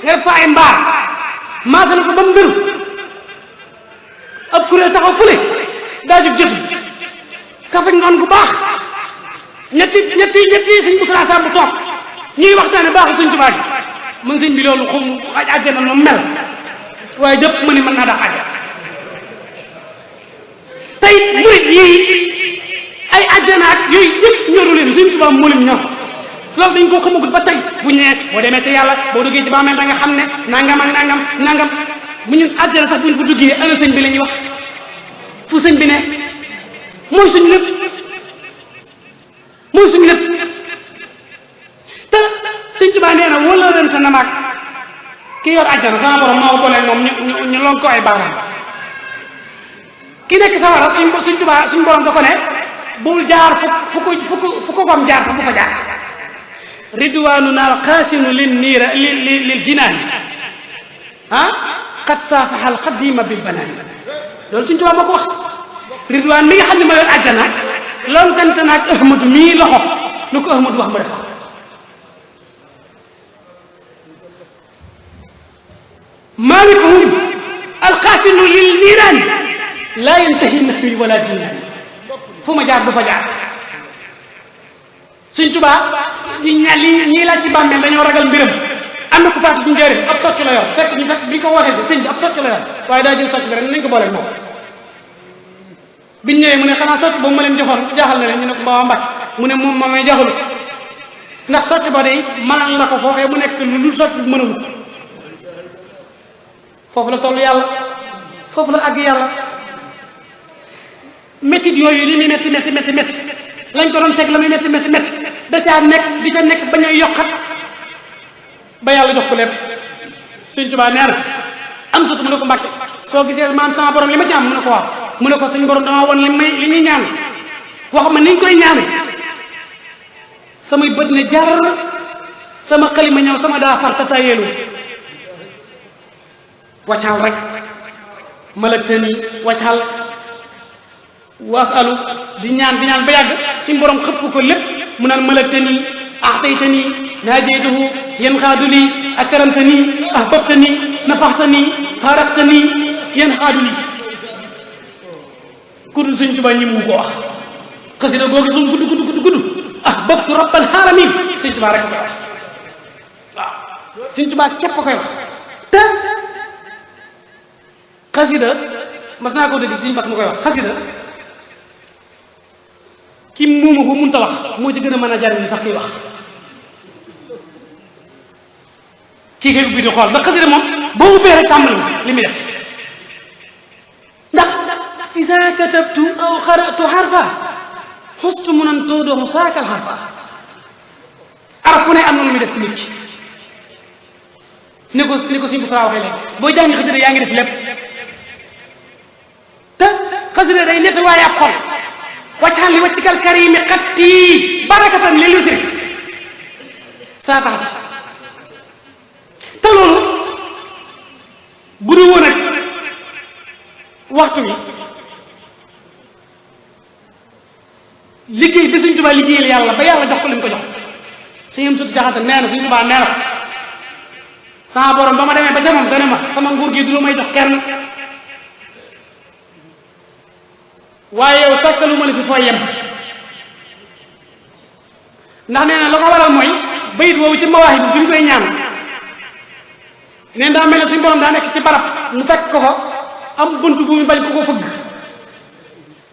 nga def fa ay mbaar maasal ko ba mu dëru ab kuréel taxaw fële daa jóg jëf kafe ngoon gu baax ñetti sëñ Busra Samb toog ñuy waxtaane baaxu Sëñ Tuubaa gi man sëñ bi loolu xum xaj àjjana moom mel waaye dëpp ma ni mën naa dax àjjana tey murit yii ay àjjana ak yooyu yëpp ñoru leen Sëñ Tuubaa moo leen ñor loolu dañ koo xamagut ba tey bu ñu nee boo demee ca yàlla boo duggee ci bàmmeel da nga xam ne nangam ak nangam bu ñu àjjana sax bu ñu fa duggee ana sëñ bi la ñuy wax fu sëñ bi ne mooy suñu lépp mooy suñu lépp te Sëñ Tuubaa nee na wala rente na maag ki yor àjjana sama borom moo ko leen moom ñu lon ko ay baaraam ki nekk sawara Sëñ Tuubaa suñu borom da ko ne bul jaar fu ko bam jaar sax bu ko jaar ridwaanu naar xaasinu lil jinaani qad saafaxal xadima bil banaani loolu Sëñ Tuubaa moo ko wax ridwaan mi nga xam ne ma yor àjjana lonkante naag Ahmadu mii loxo lu ko Ahmadu wax ma def maalikuhum alxaasinu lil niiraani laa yantahi nahwi wala dinaani fu ma jaar du fa jaar Sëñ Tuubaa ñii laaj ci bàmmeel dañoo ragal mbiram am na ku faatu ci njëriñ ab socc la yor fekk bi ko waxee si sëñ bi ab socc la yor waaye daa jël socc bi rek nañ ko boole moom biñ ñëwee mu ne xanaa socc boobu ma leen joxoon jaaxal na leen ñu ne ko ba Mbàkke mu ne moom ma may jaaxalu ndax socc ba day mënal na ko foofee mu nekk lu dul socc bi mënawul foofu la toll yàlla foofu la àgg yàlla métit yooyu li muy métti lañ ko doon teg la muy métti da caa nekk di ca nekk ba ñuy yokkat ba yàlla jox ko lépp Sëñ Tuubaa nee na am sut mu ne ko Mbàkke soo gisee maam sama borom li ma ci am mu ne ko waaw mu ne ko suñ borom dama woon li ñuy ñaan wax ma ni ñu koy ñaane samay bët ne jar sama xalima ñëw sama daa far tatayeelu waccal rek malagtani waccal wasalu di ñaan ba yàgg suñ borom xëpp ko lépp mu naan malagtani aataytani naajeytuhu yanxaadu lii akramtani ahbabtani nafaxtani faaraqtani yanxaadu lii kudu Sëñ Tuubaa ñi mu ko wax xasida googu suñ gudd ahbabtu rabbal alamin Sëñ Tuubaa rek koy wax waaw Sëñ Tuubaa képp koy wax te xasida mas naa ko dégg Sëñ Bass ma koy wax xasida ki muuma bu munta wax moo ci gën a mën a jariñu sax kiy wax kii koy ubbi di xool ndax xasida moom boo ubbee rek tàmbali li muy def ndax isa katabtu aw xaratu xarfa xustu mu nan toodoomu saakal xarfa araf ku ne am na lu muy def ci nit ki ni ko Sëñ Busra waxee léegi boo jàngi xasida yaa ngi def lépp te xasida day nett waaye ab xol waccaxan li waccikal karimi xatti barakatan lil wisri saa taxat te loolu bu du woon ak waxtu bi liggéey bi Sëñ Tuubaa liggéeyal yàlla ba yàlla jox ko li mu ko jox suñu sut jaxante nee na Sëñ Tuubaa nee na ko sama borom ba ma demee ba ca moom dane ma sama nguur gi du lu may jox kenn waaye yow sàkkalu ma la fi fooy yem ndax nee na la ko waral mooy bayit woowu ci mawaahi bi duñ koy ñaan neen daa mel ne suñu borom daa nekk ci barab mu fekk ko fa am bunt bu mu bañ ko fëgg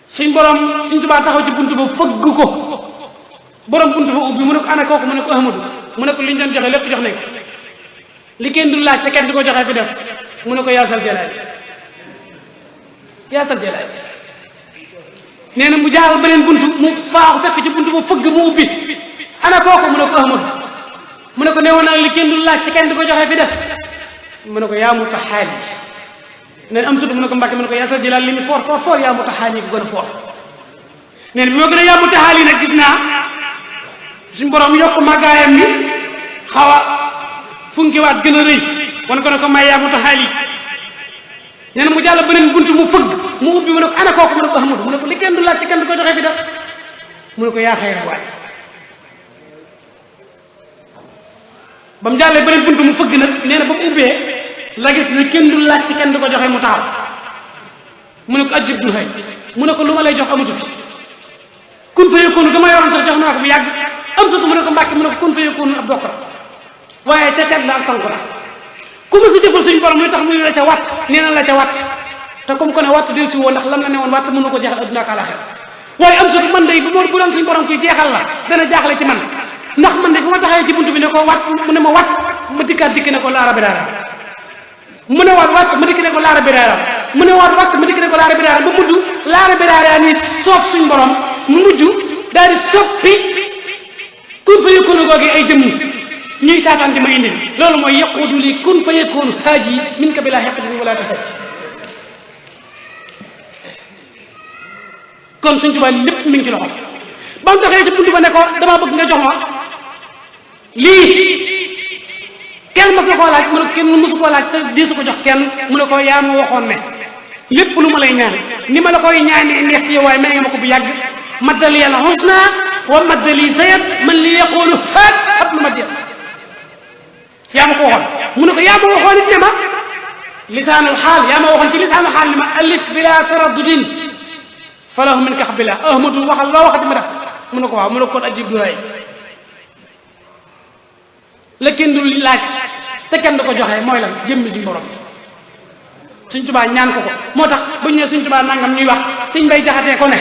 suñ borom Sëñ Tuubaa taxaw ci bunt ba fëgg ko borom buntu ba ubbi mu ne ko ana kooku mu ne ko Ahmadu mu ne ko li ñu doon joxe lépp jox nañ ko li kenn du laaj te kenn du ko joxe fi des mu ne ko yaasal jalaali yaasal jalaali nee na mu jaaral beneen buntu mu faaxu fekk ci buntu ba fëgg mu ubbi ana kooku mu ne ko Ahmadu mu ne ko newoon naa li kenn du laaj te kenn du ko joxe fi des mu ne ko yaa mu taxaali nee na am sutu mu ne ko Mbàkke mu ne ko yaasal jalaali li mu foor yaa mu taxaali ko gën a foor nee na bi ma gën a yaa mu taxaali nag gis naa suñ borom yokk màggaayam ni xaw a funkiwaat gën a rëy wan ko ne ko may yaa mu taxaali nee na mu jàll beneen buntu mu fëgg mu ubbi mu ne ko ana kooku mu ne ko Ahmadu mu ne ko li kenn du laaj ci kenn du ko joxe fi des mu ne ko yaa xayra waay ba mu jàllee beneen buntu mu fëgg nag nee na ba mu ubbee la gis li kenn du laaj ci kenn du ko joxe mu taxaw mu ne ko ajib du xëy mu ne ko lu ma lay jox amatu fi kun fa yëkkoonu dama yoroon sax jox naa ko bu yàgg am surtout mu ne ko Mbàkke mu ne ko kun fa yëkkoonu ab bokk la waaye ca cat la ak tànku la ku ma si jëfal suñu borom li tax mu ne la ca watt nee na la ca watt te comme ko ne watt del si woo ndax lam la ne woon watt mënu ko jeexal adduna ak àlaxira waaye am surtout man day bu doon suñu borom kii jeexal la dana jaaxle ci man ndax man de fu ma taxawee ci buntu bi ne ko watt mu ne ma watt ma dikkaat dikki ne ko laara bi daara mu ne waat ma dikki ne ko laara bi daara mu ne waat ma dikki ne ko laara bi daara ba mujj laara bi daara nii soof suñu borom mu mujj daal di soppi kun fa yëkkoonu googu ay jëmm ñuy taataan di ma indil loolu mooy yaquudu li kun fa yëkkoonu haaji min ka bilaa xeqdin wala taxaj kon Sëñ Tuubaa lépp mi ngi ci loxo ba mu doxee ci buntu ba ne ko damaa bëgg nga jox ma lii kenn mas na koo laaj mu ne kenn mësu koo laaj te di su ko jox kenn mu ne ko yaa ma waxoon ne lépp lu ma lay ñaan ni ma la koy ñaanee neex ci yow waaye may nga ma ko bu yàgg maddali al husna wa maddali sayat man li yaqulu haat ab lu ma dee yaa ma ko waxoon mu ne ko yaa ma waxoon it ne ma lisaanul xaal yaa ma waxoon ci lisaanul xaal ne ma alif bila taraddudin falahu min kax bila ahmadu waxal loo waxati ma def mu ne ko waaw mu ne ko kon ajib du ray la kenn du laaj te kenn du ko joxe mooy lan jëmmi suñu borom Sëñ Tuubaa ñaan ko moo tax bu ñu nee Sëñ Tuubaa nangam ñuy wax sëñ Bay Jaxate ko ne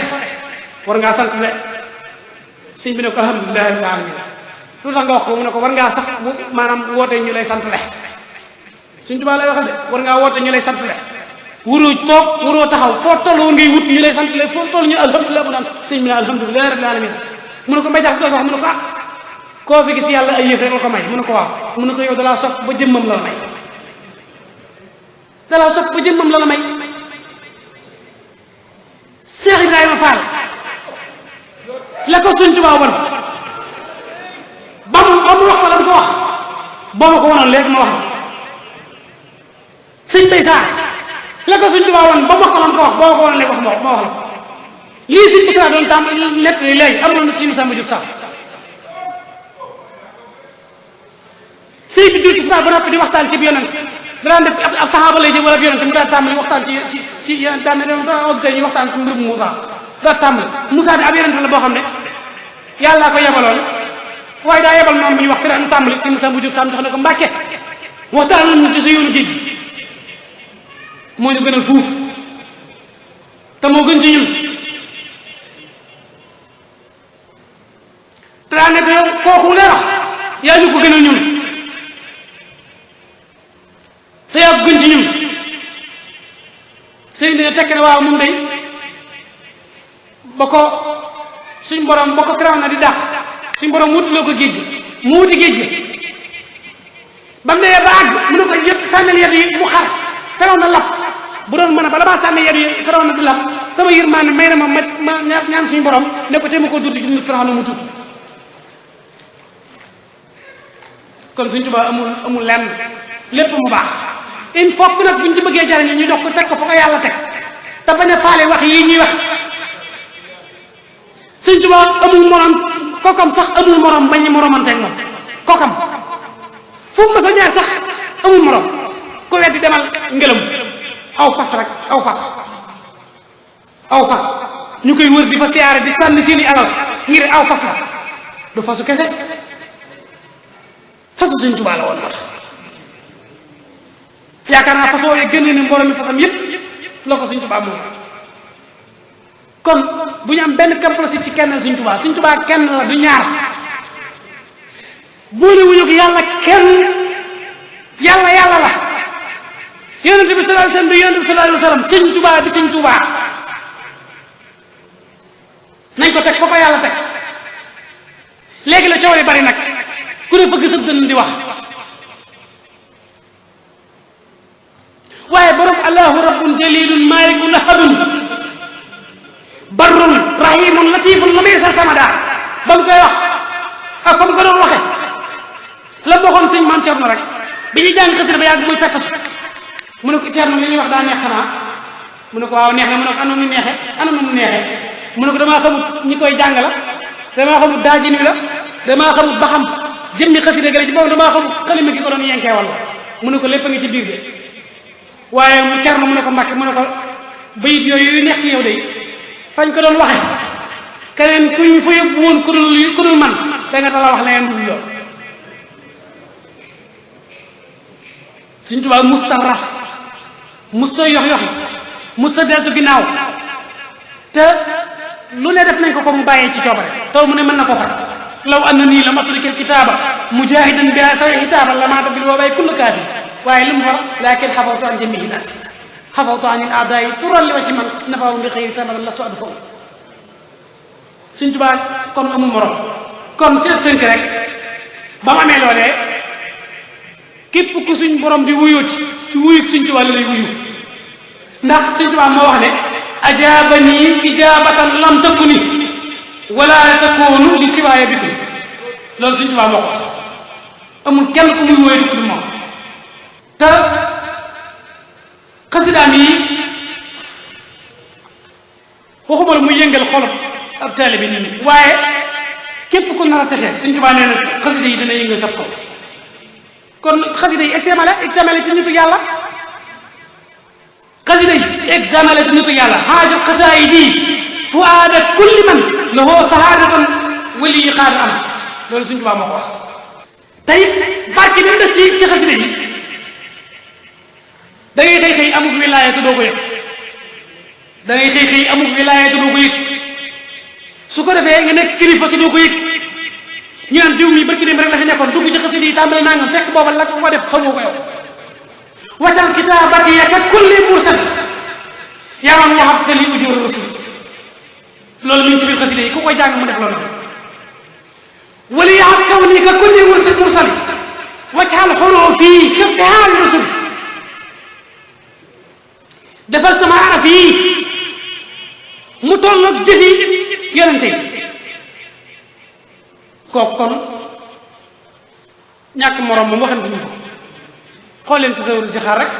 war ngaa sant de sëñ bi ne ko alhamdulilah rabbil alamin lu tax nga wax ko mu ne ko war ngaa sax maanaam woote ñu lay sant le Sëñ Tuubaa lay waxal de war ngaa woote ñu lay sant le wuroo toog wuroo taxaw foo toll woon ngay wut ñu lay sant le foo toll ñu alhamdulilah mu naan sëñ bi ne alhamdulilah rabbil alamin mu ne ko Mbay Jaxate wax mu ne ko koo fi gis yàlla ay yëf rek la ko may mu ne ko waaw mu ne ko yow dalaa sopp ba jëmmam la la may dalaa sopp ba jëmmam la la may Cheikh Ibrahima Fall la ko Sëñ Tuubaa wan ba mu wax ko la mu ko wax boo ma ko wanoon léegi ma wax sëñ Bay Saar la ko Sëñ Tuubaa wan ba mu wax ko la mu ko wax boo ma ko wanoon léegi ma wax la ko lii si Bikra doon tam nett li léegi amoon na si Samba Diouf sax sëy bi jur tisbaar ba noppi di waxtaan ci bi yonent daan def ab saxaaba lay jël wala bi yonent mu daan tàmbali waxtaan ci daan na dem auditeurs yi waxtaan ci mbirum Moussa daan tàmbali Moussa bi ab yonent la boo xam ne yàllaa ko yebaloon waaye daa yebal moom mi ñu wax daan tàmbali si Moussa bu jur sam jox ne ko Mbàkke waxtaan nañu ci sa yoonu géej gi moo ñu gënal fuuf te moo gën ci ñun te daan ne ko yow kooku lay wax yaa ñu ko gënal ñun te yaa gën ci ñun sëriñ bi ne tekk ne waaw moom day ba ko suñ borom ba ko karaw na di dàq suñ borom wutuloo ko géej gi mu wuti géej gi ba mu demee ba àgg mu ne ko yëpp sànnil yet yi mu xar karaw na lap bu doon mën a bala maa sànni yet yi karaw na di lap sama yërmande may na ma ñaan suñu borom ne ko te ma ko dutti ci firaw na mu tudd kon Sëñ Tuubaa amul lenn lépp mu baax il faut que nag buñ ci bëggee jariñu ñu dox ko teg ko fa ko yàlla teg te bañ a faale wax yii ñuy wax Sëñ Tuubaa amul morom kokam sax amul morom bañ ñu moromanteeg moom kokam fu mu mës a ñaar sax amul morom ku weddi demal ngelaw aw fas rek aw fas ñu koy wër di fa siyaare di sànni seeni alal ngir aw fas la du fasu kese fasu Sëñ Tuubaa la woon moo tax yaakaar naa fas woowee génne ne mbooloo mi fasam yépp la ko Sëñ Tuubaa moom kon bu ñu am benn complexe ci kennal Sëñ Tuubaa. Sëñ Tuubaa kenn la du ñaar boole wuñu ko yàlla kenn yàlla yàlla la yonent bi sallallahu alayhi wasallam du yonent bi sallallahu alayhi wasallam Sëñ Tuubaa di Sëñ Tuubaa nañ ko teg fa ko yàlla teg. léegi la coow li bari nag ku ne bëgg sëb dënn di wax waaye borom allahu rabbun jalilun malikun ahadun barrun rahimun latifun la muy sa samada ba mu koy wax ak fa mu ko doon waxe la bokkoon sëñ maam Cerno rek bi ñuy jàng xasida ba yàgg muy pettasu mu ne ko Cerno li ñuy wax daa neex xanaa mu ne ko waaw neex na mu ne ko anam nu neexe anam nu neexe mu ne ko damaa xamut ñi koy jàng la damaa xamut daajin wi la damaa xamut ba xam jëmmi xasida gale ci boobu damaa xamut xalima gi ko doon yenkee walla mu ne ko lépp a ngi ci biir de waaye mu Cerno mu ne ko Mbàkke mu ne ko bayit yooyu yu neex ci yow de fañ ko doon waxe keneen kuñ fa yóbbu woon ku dul man da nga tala wax leneen dul yoon. Sëñ Tuubaa mus sa raf mus sa yox yoxi mus sa deltu ginnaaw te lu ne def nañ ko mu bàyyee ci coobare taw mu ne mën na ko faj law anna nii la matrikil kitaaba mujahidan biha sawi xitaaba la maata bil woobay kull kaafir waaye lu mu war laakin xafawtu an jamihi naas xafawtu an il aadaayi tural li wa si man nafaawu bi xëy samara la su addu faw. Sëñ Tuubaa kon amul morom kon ci tënk rek ba mu amee loolee képp ku suñ borom di wuyooti ci wuyub Sëñ Tuubaa la lay wuyu ndax Sëñ Tuubaa moo wax ne ajaabani ijaabatan lam takuni wala takunu li siwaaya bi loolu Sëñ Tuubaa moo ko wax amul kenn ku muy wóoye di ko du moom te xasidaam yi waxuma la muy yëngal xolub ab taalibe bi nii waaye képp ku nar a texee Sëñ Tuubaa nee na xasida yi dina yëngal sa xol kon xasida yi examen la ci nitu yàlla xasida yi examen la ci nitu yàlla xaaju xasaayidi fuaada kulli man lahu sahaadatan wali xaar am loolu Sëñ Tuubaa moo ko wax tey barke bi mu def ci xasida yi da ngay xëy xëy amug wilaaya te doo ko yëg da ngay xëy xëy amug wilaaya te doo ko yëg su ko defee nga nekk kilifa te doo ko yëg ñu naan diw mi barki dem rek la fi nekkoon dugg ci xasida yi tàmbali nangam fekk booba la ko def xamoo ko yow waccal kitaabati ka kulli mursal yaa man waxab te li ujur rasul loolu mi ngi ci biir xasida yi ku koy jàng mu def loolu wali yaxab kaw nii ka kulli mursal waccal xoloo fii ka fihaal rasul defal sama araf yi mu tolloog jëfi yonente yi kooku kon ñàkk morom moom waxante ñu ko xool leen tasawur si xaar rek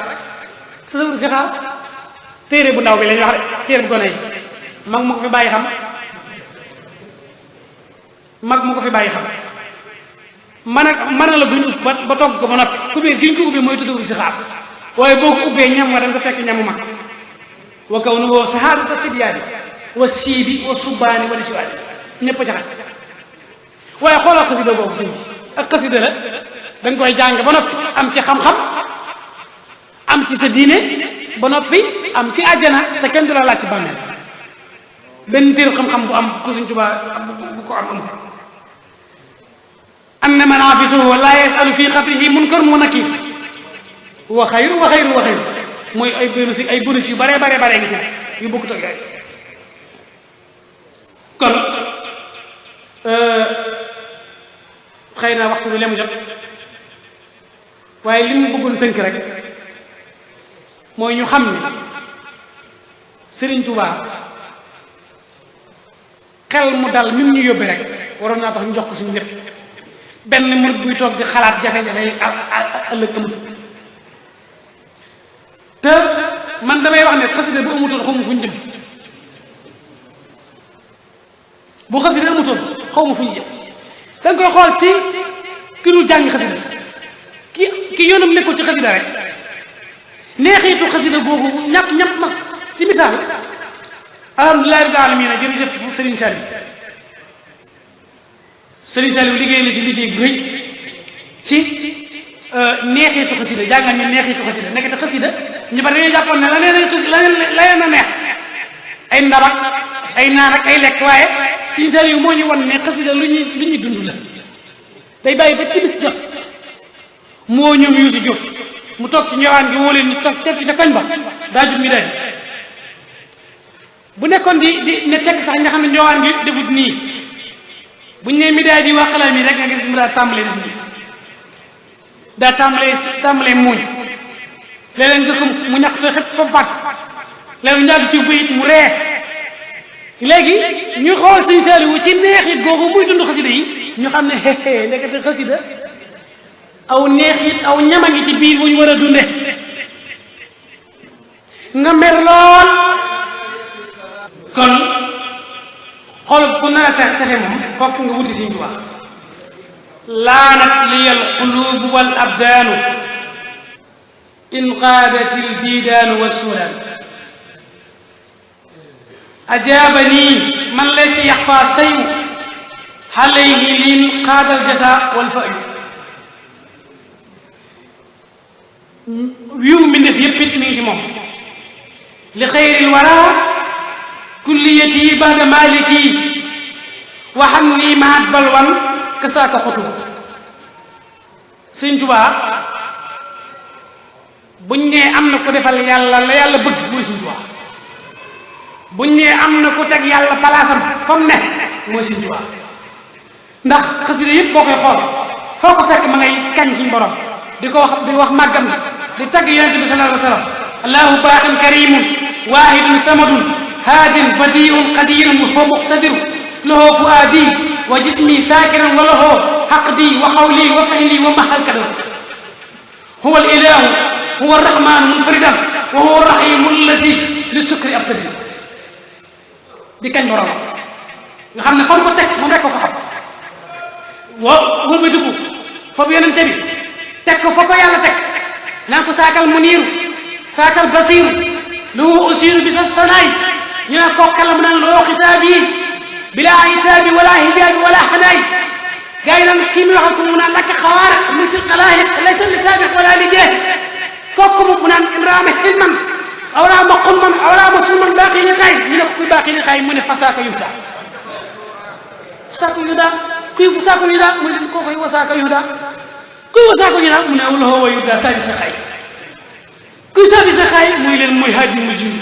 tasawur si xaar téere bu ndaw bi la ñuy wax rek téere bu gone yi mag mu ko fi bàyyi xam mag mu ko fi bàyyi xam mën a la buñ ut ba togg ko ba noppi kubéer gi ñu ko ubbee mooy tasawur si xaar waaye boo ko ubbee ñam nga da nga fekk ñamu mag wa kaw nu woo sahaadata sidyaani wa siibi wa subbaani wala siwaani ñëpp a caxat waaye xoolal xasida boobu sëñ bi ak xasida la da nga koy jàng ba noppi am ci xam-xam am ci sa diine ba noppi am ci àjjana te kenn du la laaj ci bàmmeel benn téere xam-xam bu am ku Sëñ Tuubaa bu ko am amul anna manafisuhu la yasalu fi xabrihi munkar wa nakir wa xayru wa xayru wa xayru mooy ay bonus yu bare ngi ci yu bokkut ak yooyu kon xëy na waxtu bi lemu jot waaye li mu bëggoon tënk rek mooy ñu xam ne Sëriñ Tuubaa xel mu dal mi mu ñu yóbbe rek waroon naa tax ñu jox ko suñu lépp benn murid buy toog di xalaat jafe-jafe ëllëg amul te man damay wax ne xasida bu amutoon xaw ma fu ñu jëm bu xasida amutoon xaw ma fu ñu jëm da nga koy xool ci ki dul jàng xasida ki yoonam nekkul ci xasida rek neexiitu xasida boobu ñàpp mas ci misaal alhamdulillahi rabbil alamin jërëjëf Serigne Saliou liggéey na ci liggéey bu rëy ci neexiitu xasida jàngal ñu neexiitu xasida nekkati xasida ñu bari dañuy jàppoon ne la leen a neex ay ndabak ay naan ak ay lekk waaye Sëriñ Saliou moo ñu wan ne xasida lu ñuy dund la day bàyyi ba timis jot moo ñoom Yuusu Jóob mu toog ci njawaan gi woo leen ñu toog teg ci ca koñ ba daa jut mi daal bu nekkoon di ne teg sax nga xam ne njawaan gi defut nii buñ ne mi daal di wàqalal mi rek nga gis mu daa tàmbalee def nii daa tàmbalee muuñ léeg-léeg nga ko mu ñàkk te xëpp fa pat léegi ñàkk ci bayit mu ree léegi ñu xool Sëriñ Saliou ci neexit googu muy dund xasida yi ñu xam ne xeexee nekkati xasida aw neexit aw ñama ngi ci biir bu ñu war a dunde nga mer lool kon xool ku nar a texe moom fokk nga wuti Sëriñ Tuubaa laanat liyal qulubu wal abdaanu in qaadat il biidaanu wa suudaan ajaabani man laysa yaxfa shayu alayhi lin qaadal jasa wal fayu wiiw mbindéef yépp it mi ngi ci moom li xayril wara kulliyati baada maliki wa xam ni maat balwan kasaaka xotu Sëriñ Tuubaa buñ nee am na ko defal yàlla la yàlla bëgg mooy Sëriñ Tuubaa buñ nee am na ko teg yàlla palaasam comme ne mooy Sëriñ Tuubaa ndax xasida yëpp boo koy xool foo ko fekk ma ngay kañ suñu borom di wax màggam di tagg yonente bi sallallahu alayhi wa sallam allahu baaxin karimun waahidun samadun haadin badiun qadirun wa muqtadiru lahu fuaadi wa jismi saakiran wa lahu xaqdi wa xawli wa fahli wa mahal kadar huwa al ilahu huwa arrahmanu munfaridan wa huwa arrahimu allazi li sukri abtadi di kañ borom nga xam ne fan ko teg moom rek ko xam wëlbatiku foofu yonente bi teg ko fa ko yàlla teg naan ko saakal muniiru saakal basiiru lu usiiru bi sa sanaay ñu naan koo kala mu naan loo xitaab yi bilaa itaabi wala hijaabi wala xanaay gaa yi naan kii mi waxal ko mu naan lakk xawaar min si xalaahiq laysa li saabiq wala li jeex kooku mu naan imraama xilman awraama xumman awraama sulman baaqi ni xaay ñu ne ko kuy baaqi ni xaay mu ne fasaaka yuhda fasaaka yuhda kuy fasaaka yuhda mu ne koo koy wasaaka yuhda kuy wasaaka yuhda mu ne wala wa yuhda saabi sa xaay kuy saabi sa xaay muy leen mooy haadi mu jur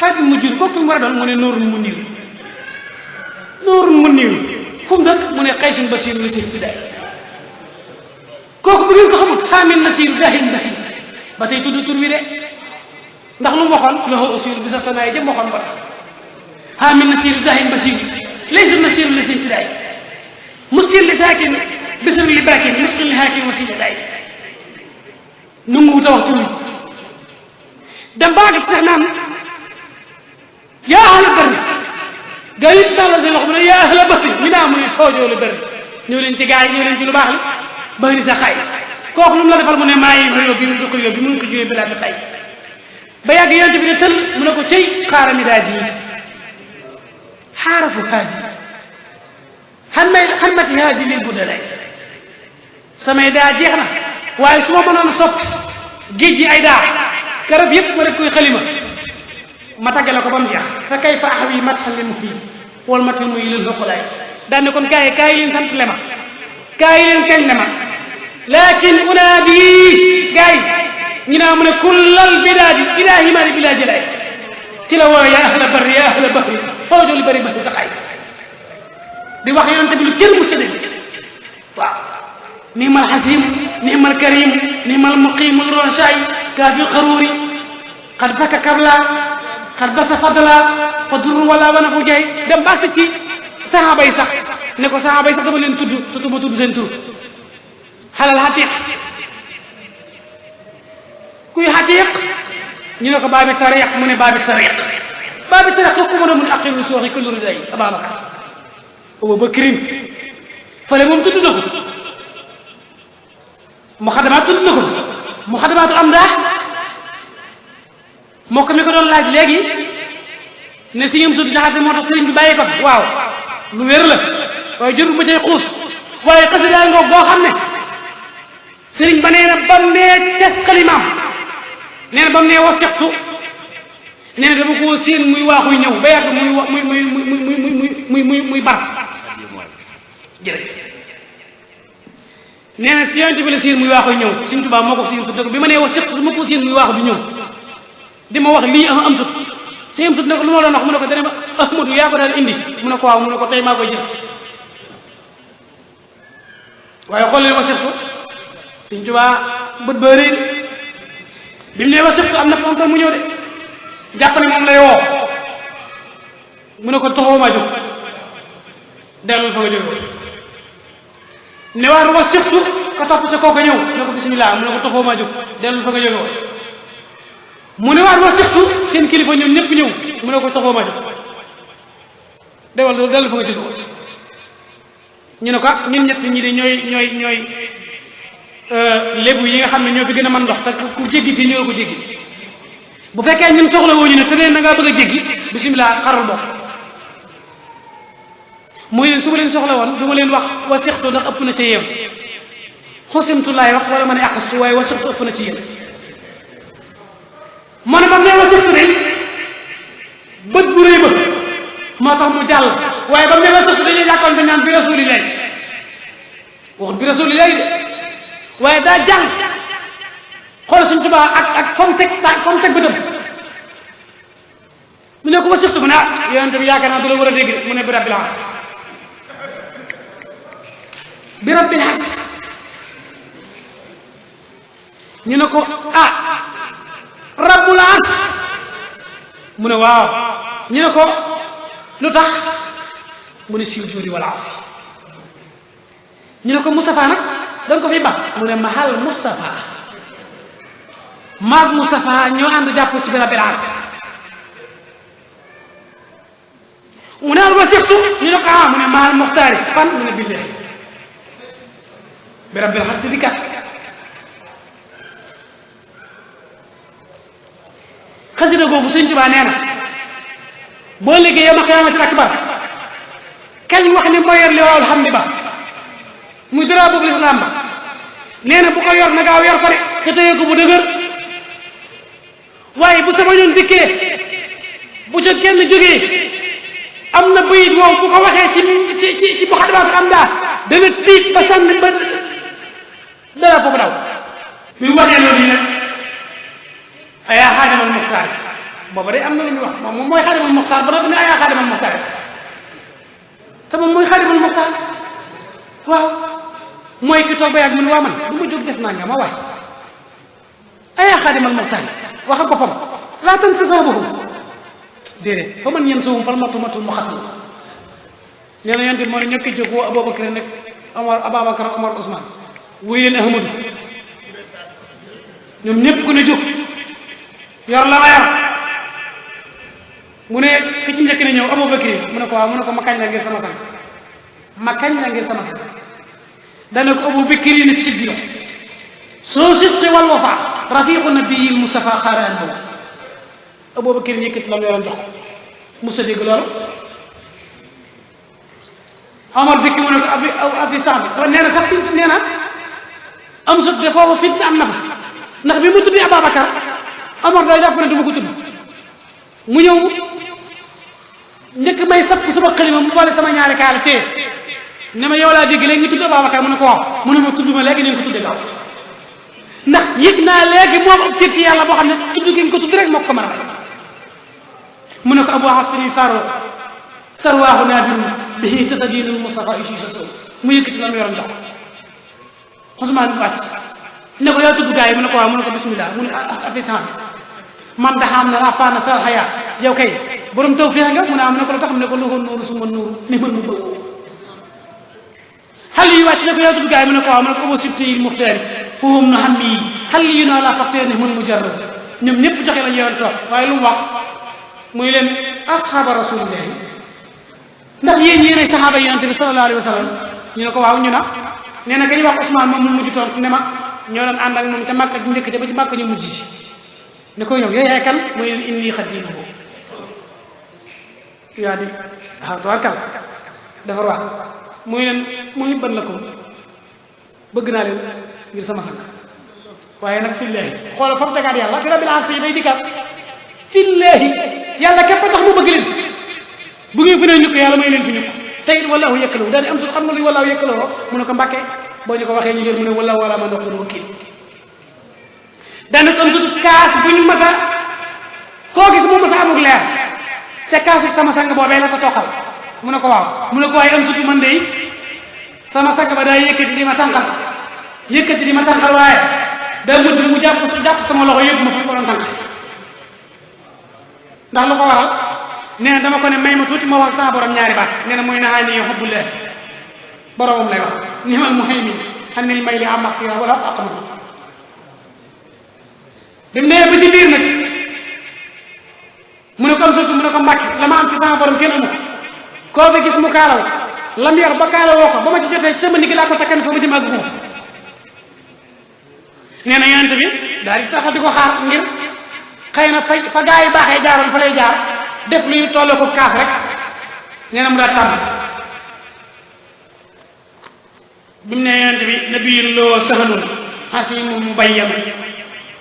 haadi mu jur kooku mu war a doon mu ne noorun mu niiru noorun mu niiru fu mu dëkk mu ne xaysun basiir nasir bidaay kooku bu ngeen ko xamul xaamin nasir daahin nasir ba tey tudd tur wi de ndax lu mu waxoon loxo aussi bi sa sanaay jëm waxoon ba tax xaamin nasir daahin basir laysu nasir nasir bidaay muskil li saakin bisir li baakin muskil li haakin wasila daay nu mu wuta wax tur wi dem baa nga ci sax naan yaa ahla barri gaa yëpp daal la seen loxo mu ne yaa ahla barri ñu daa mu ne xoojoo la barri ñëw leen ci gaa yi ñëw leen ci lu baax li bari sa xay kooku lu mu la defal mu ne maa yi xëyoo bi mu du xëyoo bi mu ko jógee bilaa fi xay ba yàgg yonent bi ne tël mu ne ko cëy xaara mi daa ji xaarafu haaji xan mati haaji lil budda lay samay daa jeex na waaye su ma mënoon a soppi géej gi ay daa garab yëpp ma def koy xalima ma taggale ko ba mu jeex fa kay fa axawi matxan lil muhim wal matal muy lil xoqulaay daan ne kon gars yi kaay leen sant le ma kaay leen kañ le ma lakin unaadi gars yi ñu naa mu ne kullal bidaadi ilaa himaani bilaa jëlaay ci la woo yaa ahla barri yaa ahla bahri xoojoo li bëri bëri sa xaay di wax yonente bi lu kenn mu sëdde waaw nimal xasim nimal karim nimal muqimul ronshaay kaafil xaruuri xad baka kabla xad basa fadla fa dur wala wana fu jay dem ba ci saxaaba yi sax ne ko saxaaba yi sax dama leen tudd te ma tudd seen tur xalal xatiq kuy xatiq ñu ne ko baabi tariq mu ne baabi tariq ko mu ne mun aqiru sooxi kullu riday Ababacar Abu Bakrin fële moom tudd na ko muxadamaat tudd na ko muxadamaatul am daax moo ko mi ko doon laaj léegi ne si ñoom suuti jaxate moo tax sëriñ bi bàyyi ko fi waaw lu wér la waaye jërul ma cay xuus waaye xasida ngoog boo xam ne sëriñ ba nee na bam nee tes xalimaam nee na bam nee wasixtu nee na dama koo séen muy waaxuy ñëw ba yàgg muy bar jërëjëf nee na si yonent bi la séen muy waaxuy ñëw Sëñ Tuubaa moo ko si sut bi ma nee wax sëq dama koo séen muy waaxu di ñëw di ma wax lii am sut si am sut ne ko lu ma doon wax mu ne ko dana ma Ahmadu yaa ko daal indi mu ne ko waaw mu ne ko tey maa koy jël si waaye xool leen wasiqtu Sëñ Tuubaa bët ba rëy bi mu ne wasiqtu am na ponkal mu ñëw de jàpp ne moom lay woo mu ne ko taxaw maa jóg dellul fa nga jóge ne waat wasiqtu ka topp ca kooka ñëw ne ko bismillah mu ne ko taxaw maa jóg dellul fa nga jóge woon mu ne waat wasiqtu seen kilifa ñoom ñëpp ñëw mu ne ko taxaw maa jóg dellu fa nga jóge woon ñu ne ko ñun ñett ñi de ñooy lébu yi nga xam ne ñoo fi gën a mën ndox te ku jéggi fii ñoo ko jéggi bu fekkee ñun soxla woo ñu ne te ne na ngaa bëgg a jéggi bisimilah xaral bokk mooy leen su ma leen soxla woon du ma leen wax wasixtu ndax ëpp na ca yéem xosimtu laay wax wala ma ne àqastu waaye wasixtu ëpp na ci yéen moo ne bam ne wasixtu de bët bu rëy ba moo tax mu jàll waaye ba mu ne wasixtu dañuy jàkkoon te naan bi rasulillahi waxut bi rasulillahi de waaye daa jàng xool Sëñ Tuubaa ak fa mu teg bëtam mu ne ko wasixtu mu ne yonent bi yaakaar naa du la war a dégg mu ne bi rabbil ars bi rabbil ars ñu ne ko rabbul ars mu ne waaw ñu ne ko lu tax mu ne siiw juudi wala afi ñu ne ko Moustapha nag danga ko fi ba mu ne mahal Moustapha maag Moustapha ñoo ànd jàpp ci bi rabbil ars mu ne al wasixtu ñu ne ko mu ne mahal muxtaari fan mu ne billahi bi rabbil ars di kat xasida googu Sëñ Tuubaa nee na boo liggéey yow ma xiyaamatil akbar kañ wax ne moo yor li waaw alhamdi ba muy dara boobu lislaam ba nee na bu ko yor na gaaw yor ko de te téye ko bu dëgër waaye bu sama ñoon dikkee bu ca kenn jógee am na bayit woowu bu ko waxee ci bu xadamaatul am daa dana tiit ba sànni ba dara boobu daw bi mu waxee loolu yi nag ayaa xaadimal muxtaar booba day am na lu ñuy wax moom mooy xaadimal muxtaar ba ne ayaa xaadimal muxtaar te moom mooy xaadimal muxtaar waaw mooy ki toog ba yàgg mu ne waa man du ma jóg def naa nga ma waay ayaa xaadimal muxtaar wax ak boppam laa tan sa saw boppam déedéet fa man ñeen sowum fal matul mu xatal nee na yonte moo ne ñokki jóg woo Aboubacar nekk Ababacar Omar Ousmane wuy leen Ahmadou ñoom ñëpp ku ne jóg yor la ma yor mu ne ki ci njëkk ne ñëw Aboubacar mu ne ko waaw mu ne ko ma kañ la ngir sama sang ma kañ la ngir sama sang dana ko Aboubacar ni siddiq soo sidqi wal wafa rafiqu nabiyil Mustafa xaaraan boobu Aboubacar yëkkati la mu yoroon jox ko musa dégg loolu Omar dikki mu ne ko abi sang bi nee na sax si nee na am sut de foofu fitna am na fa ndax bi mu tuddi Ababacar Omar day jàpp ne du ma ko tudd mu ñëw njëkk may sapp sama xalima mu boole sama ñaari kaala téye ne ma yow laa dégg léegi nga tudd Ababacar mu ne ko waaw mu ne ma tudd ma léegi ni nga ko tudde gaaw ndax yëg naa léegi moom ab cër ci yàlla boo xam ne tudd gi nga ko tudd rek moo ko mën a mu ne ko Abu Hasbin Faro sarwaahu naadirun bihi tasadinul Mustafa isisa sow mu yëkkati la mu yoroon jox Ousmane wàcc ne ko yaa tudd gaa yi mu ne ko waaw mu ne ko bismillah mu ne affisan man daxaam na afaana sa xayaa yow kay borom taw feex nga mu ne am ne ko la tax mu ne ko loxoon nuuru su ma nuuru ni man mu bëgg xale yi wàcc ne ko yaa tudd gaa yi mu ne ko waaw mu ne ko abo sibtayil muxtaari huum na xam yi xale yi naa la facteur ne mën mu jarro ñoom ñëpp joxe la ñu yoroon toog waaye lu mu wax muy leen asxaaba rasulillahi ndax yéen yéenay saxaaba yonente bi sallallahu alayhi wa sallam ñu ne ko waaw ñu na nee na kañ wax Ousmane moom mu mujj toog ne ma ñoo doon ànd ak moom ca Màkka ju njëkk ca ba ci Màkka ñu mujj ci ne ko yow yaay kan muy leen inni xadimuhu yaa di tawarkal dafa wax muy leen muhibban lakum bëgg naa leen ngir sama sang waaye nag fillaahi xoolal fa mu tegaat yàlla bi rabbil ars yi day dikkaat fillahi yàlla képp tax mu bëgg leen bu ngeen fi ne ñu ko yàlla may leen fi ñu ko tey wallahu yëkkaloo daal di am su xam nga luy wallahu yëkkaloo mu ne ko Mbàkke boo ñu ko waxee ñu jël mu ne wallahu wala man wax ko wakil daana ko am sutu kaas bu ñu masa koo gis mu masa amul leer ca kaasu sama sang boobee la ko toqal mu ne ko waaw mu ne ko waaye am sutu man de sama sang ba daa yëkkati di ma tànqal waaye daa mujj mu jàpp sama loxo yëpp ma fi ko doon tànqal ndax lu ko waral nee na dama ko ne may ma tuuti ma wax sama borom ñaari baat nee na muy naxaa nii xubbullah boromam lay wax nimal muhaymin xannil may li amaqira wala aqma bi mu nee ba ci biir nag mu ne ko am surtout mu ne ko Mbàkke la ma am ci sama borom kenn amu ko koo fi gis mu kaalaw lam yor ba kaala woo ko ba ma ci jotee sama ndigg laa ko takkan fa ma jëm ak guuf nee na yonent bi daal di taxaw di ko xaar ngir xëy na fa gaa yi baaxee jaaroon fa lay jaar def luy tolloo ko kaas rek nee na mu daal tàmm bi mu ne yonent bi nabiyun loo sahalun xasimun mubayyan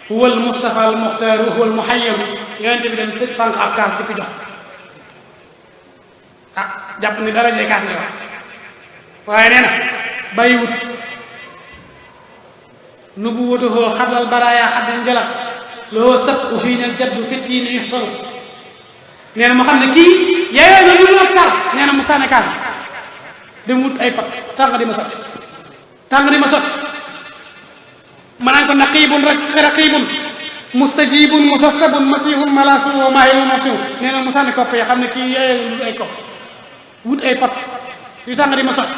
huwal mustafa al muxtaaru huwal muhayyam yonent bi dañ tëj fànq ab kaas di ko jox jàpp ni dara jee kaas la wax waaye nee na bàyyiwut nubuwwatuhu xablal baraaya xaddin jalab loo sëpp xiinal jaddu fittiini yuxsanu nee na mu xam ne kii yaayoo na lu dul ab kaas nee na mu sànni kaas bi dem wut ay pat tàng di ma sotti ma naan ko naqibun raqibun mustajibun musassabun masihun malasu wa maahirun masihu nee na mu sànni kopp yi xam ne kii yaayoo na lu ay kopp wut ay pat yu tàng di ma sotti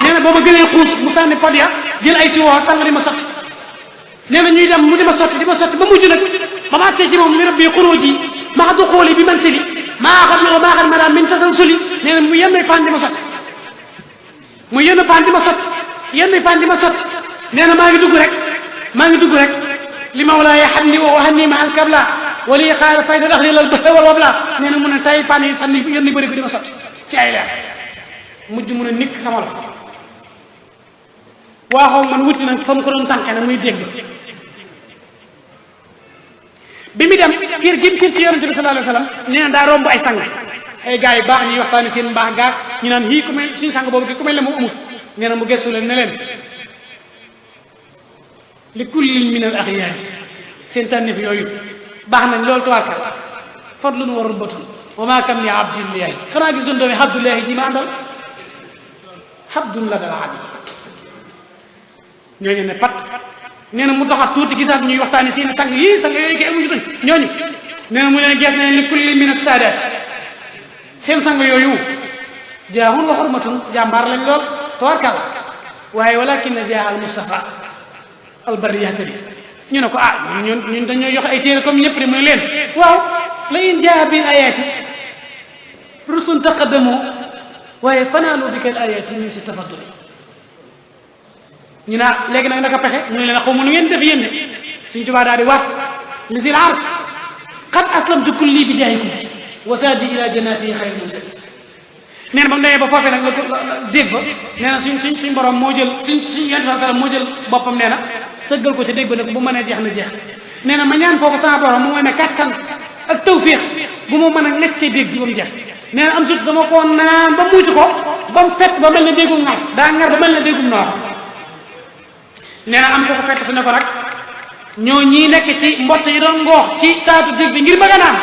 nee na boo ma gënee xuus mu sànni pot ya jël ay siwoo tàng di ma sotti nee na ñuy dem mu di ma sotti ba mujj nag ba ma agsee ci moom mi rabbi xuróoji maa du xooli bi man sili maa xam ne maa xam ne min tasan suli nee na mu yenn paan di ma sotti nee na maa ngi dugg rek li mawlaaya xam ni wa xam ni ma alkabla wali xaar fayda daxli lal bëxe wal wabla nee na mu ne tay paan yi sànni yenn bëri ko di ma sotti ci ay leer mujj mu ne nikk sama la waaxoo man wuti nag fa mu ko doon tànqee nag muy dégg bi mu dem fiir gi mu fiir ci yonente bi sallallahu alayhi wasallam nee na daa romb ay sang ay gars yu baax ñuy waxtaane seen mbaax gaar ñu naan hii ku mel suñu sang boobu ku mel ne mu amul nee na mu gëstu leen ne leen li kullin min al axyaar seen tànnif yooyu baax nañ loolu tuwaarka fadlun wa rubbatun wa maa kam li abdillahi xanaa gisoon doomi abdullahi ji ma àndal abdun la dal abi ñooñu ne pat nee na mu doxat tuuti gisaat ñuy waxtaani seen sang yooyu kay amuñu doñ ñooñu nee na mu leen gees na li kulli min as-saadaat seen sang yooyu jaahun wa xurmatun jàmbaar lañ lool tawarkal waaye walakin jaa al mustafa al bariyata bi ñu ne ko ñun dañoo jox ay téere comme ñëpp de mu ne leen waaw la in jaa bil ayaati rusul taqaddamu waaye fanaalu bi kal ayaati min si tafadduli ñu naa léegi nag naka pexe mu ne leen xaw ma lu ngeen def yéen de Sëñ Tuubaa daal di waat li sil ars qad aslamtu kulli bi jaayikum wa saadi ila jannati xayr mursal nee na ba mu demee ba foofee nag la ko dégg ba nee na suñ borom moo jël suñ yonent bi sallam moo jël boppam nee na sëggal ko ci dégg ba ne ko bu mënee jeex na jeex nee na ma ñaan foofu sama borom mu ne kattan ak tawfiix bu mu mën a ngacce dégg ba mu jeex nee na am sut dama koo naan ba muucu ko ba mu fett ba mel ne déggum ngar daa ngar ba mel ne déggum noor nee na am ko fett su ne ko nag ñoo ñii nekk ci mbott yi doon ngoox ci taatu dégg bi ngir bëgg a naan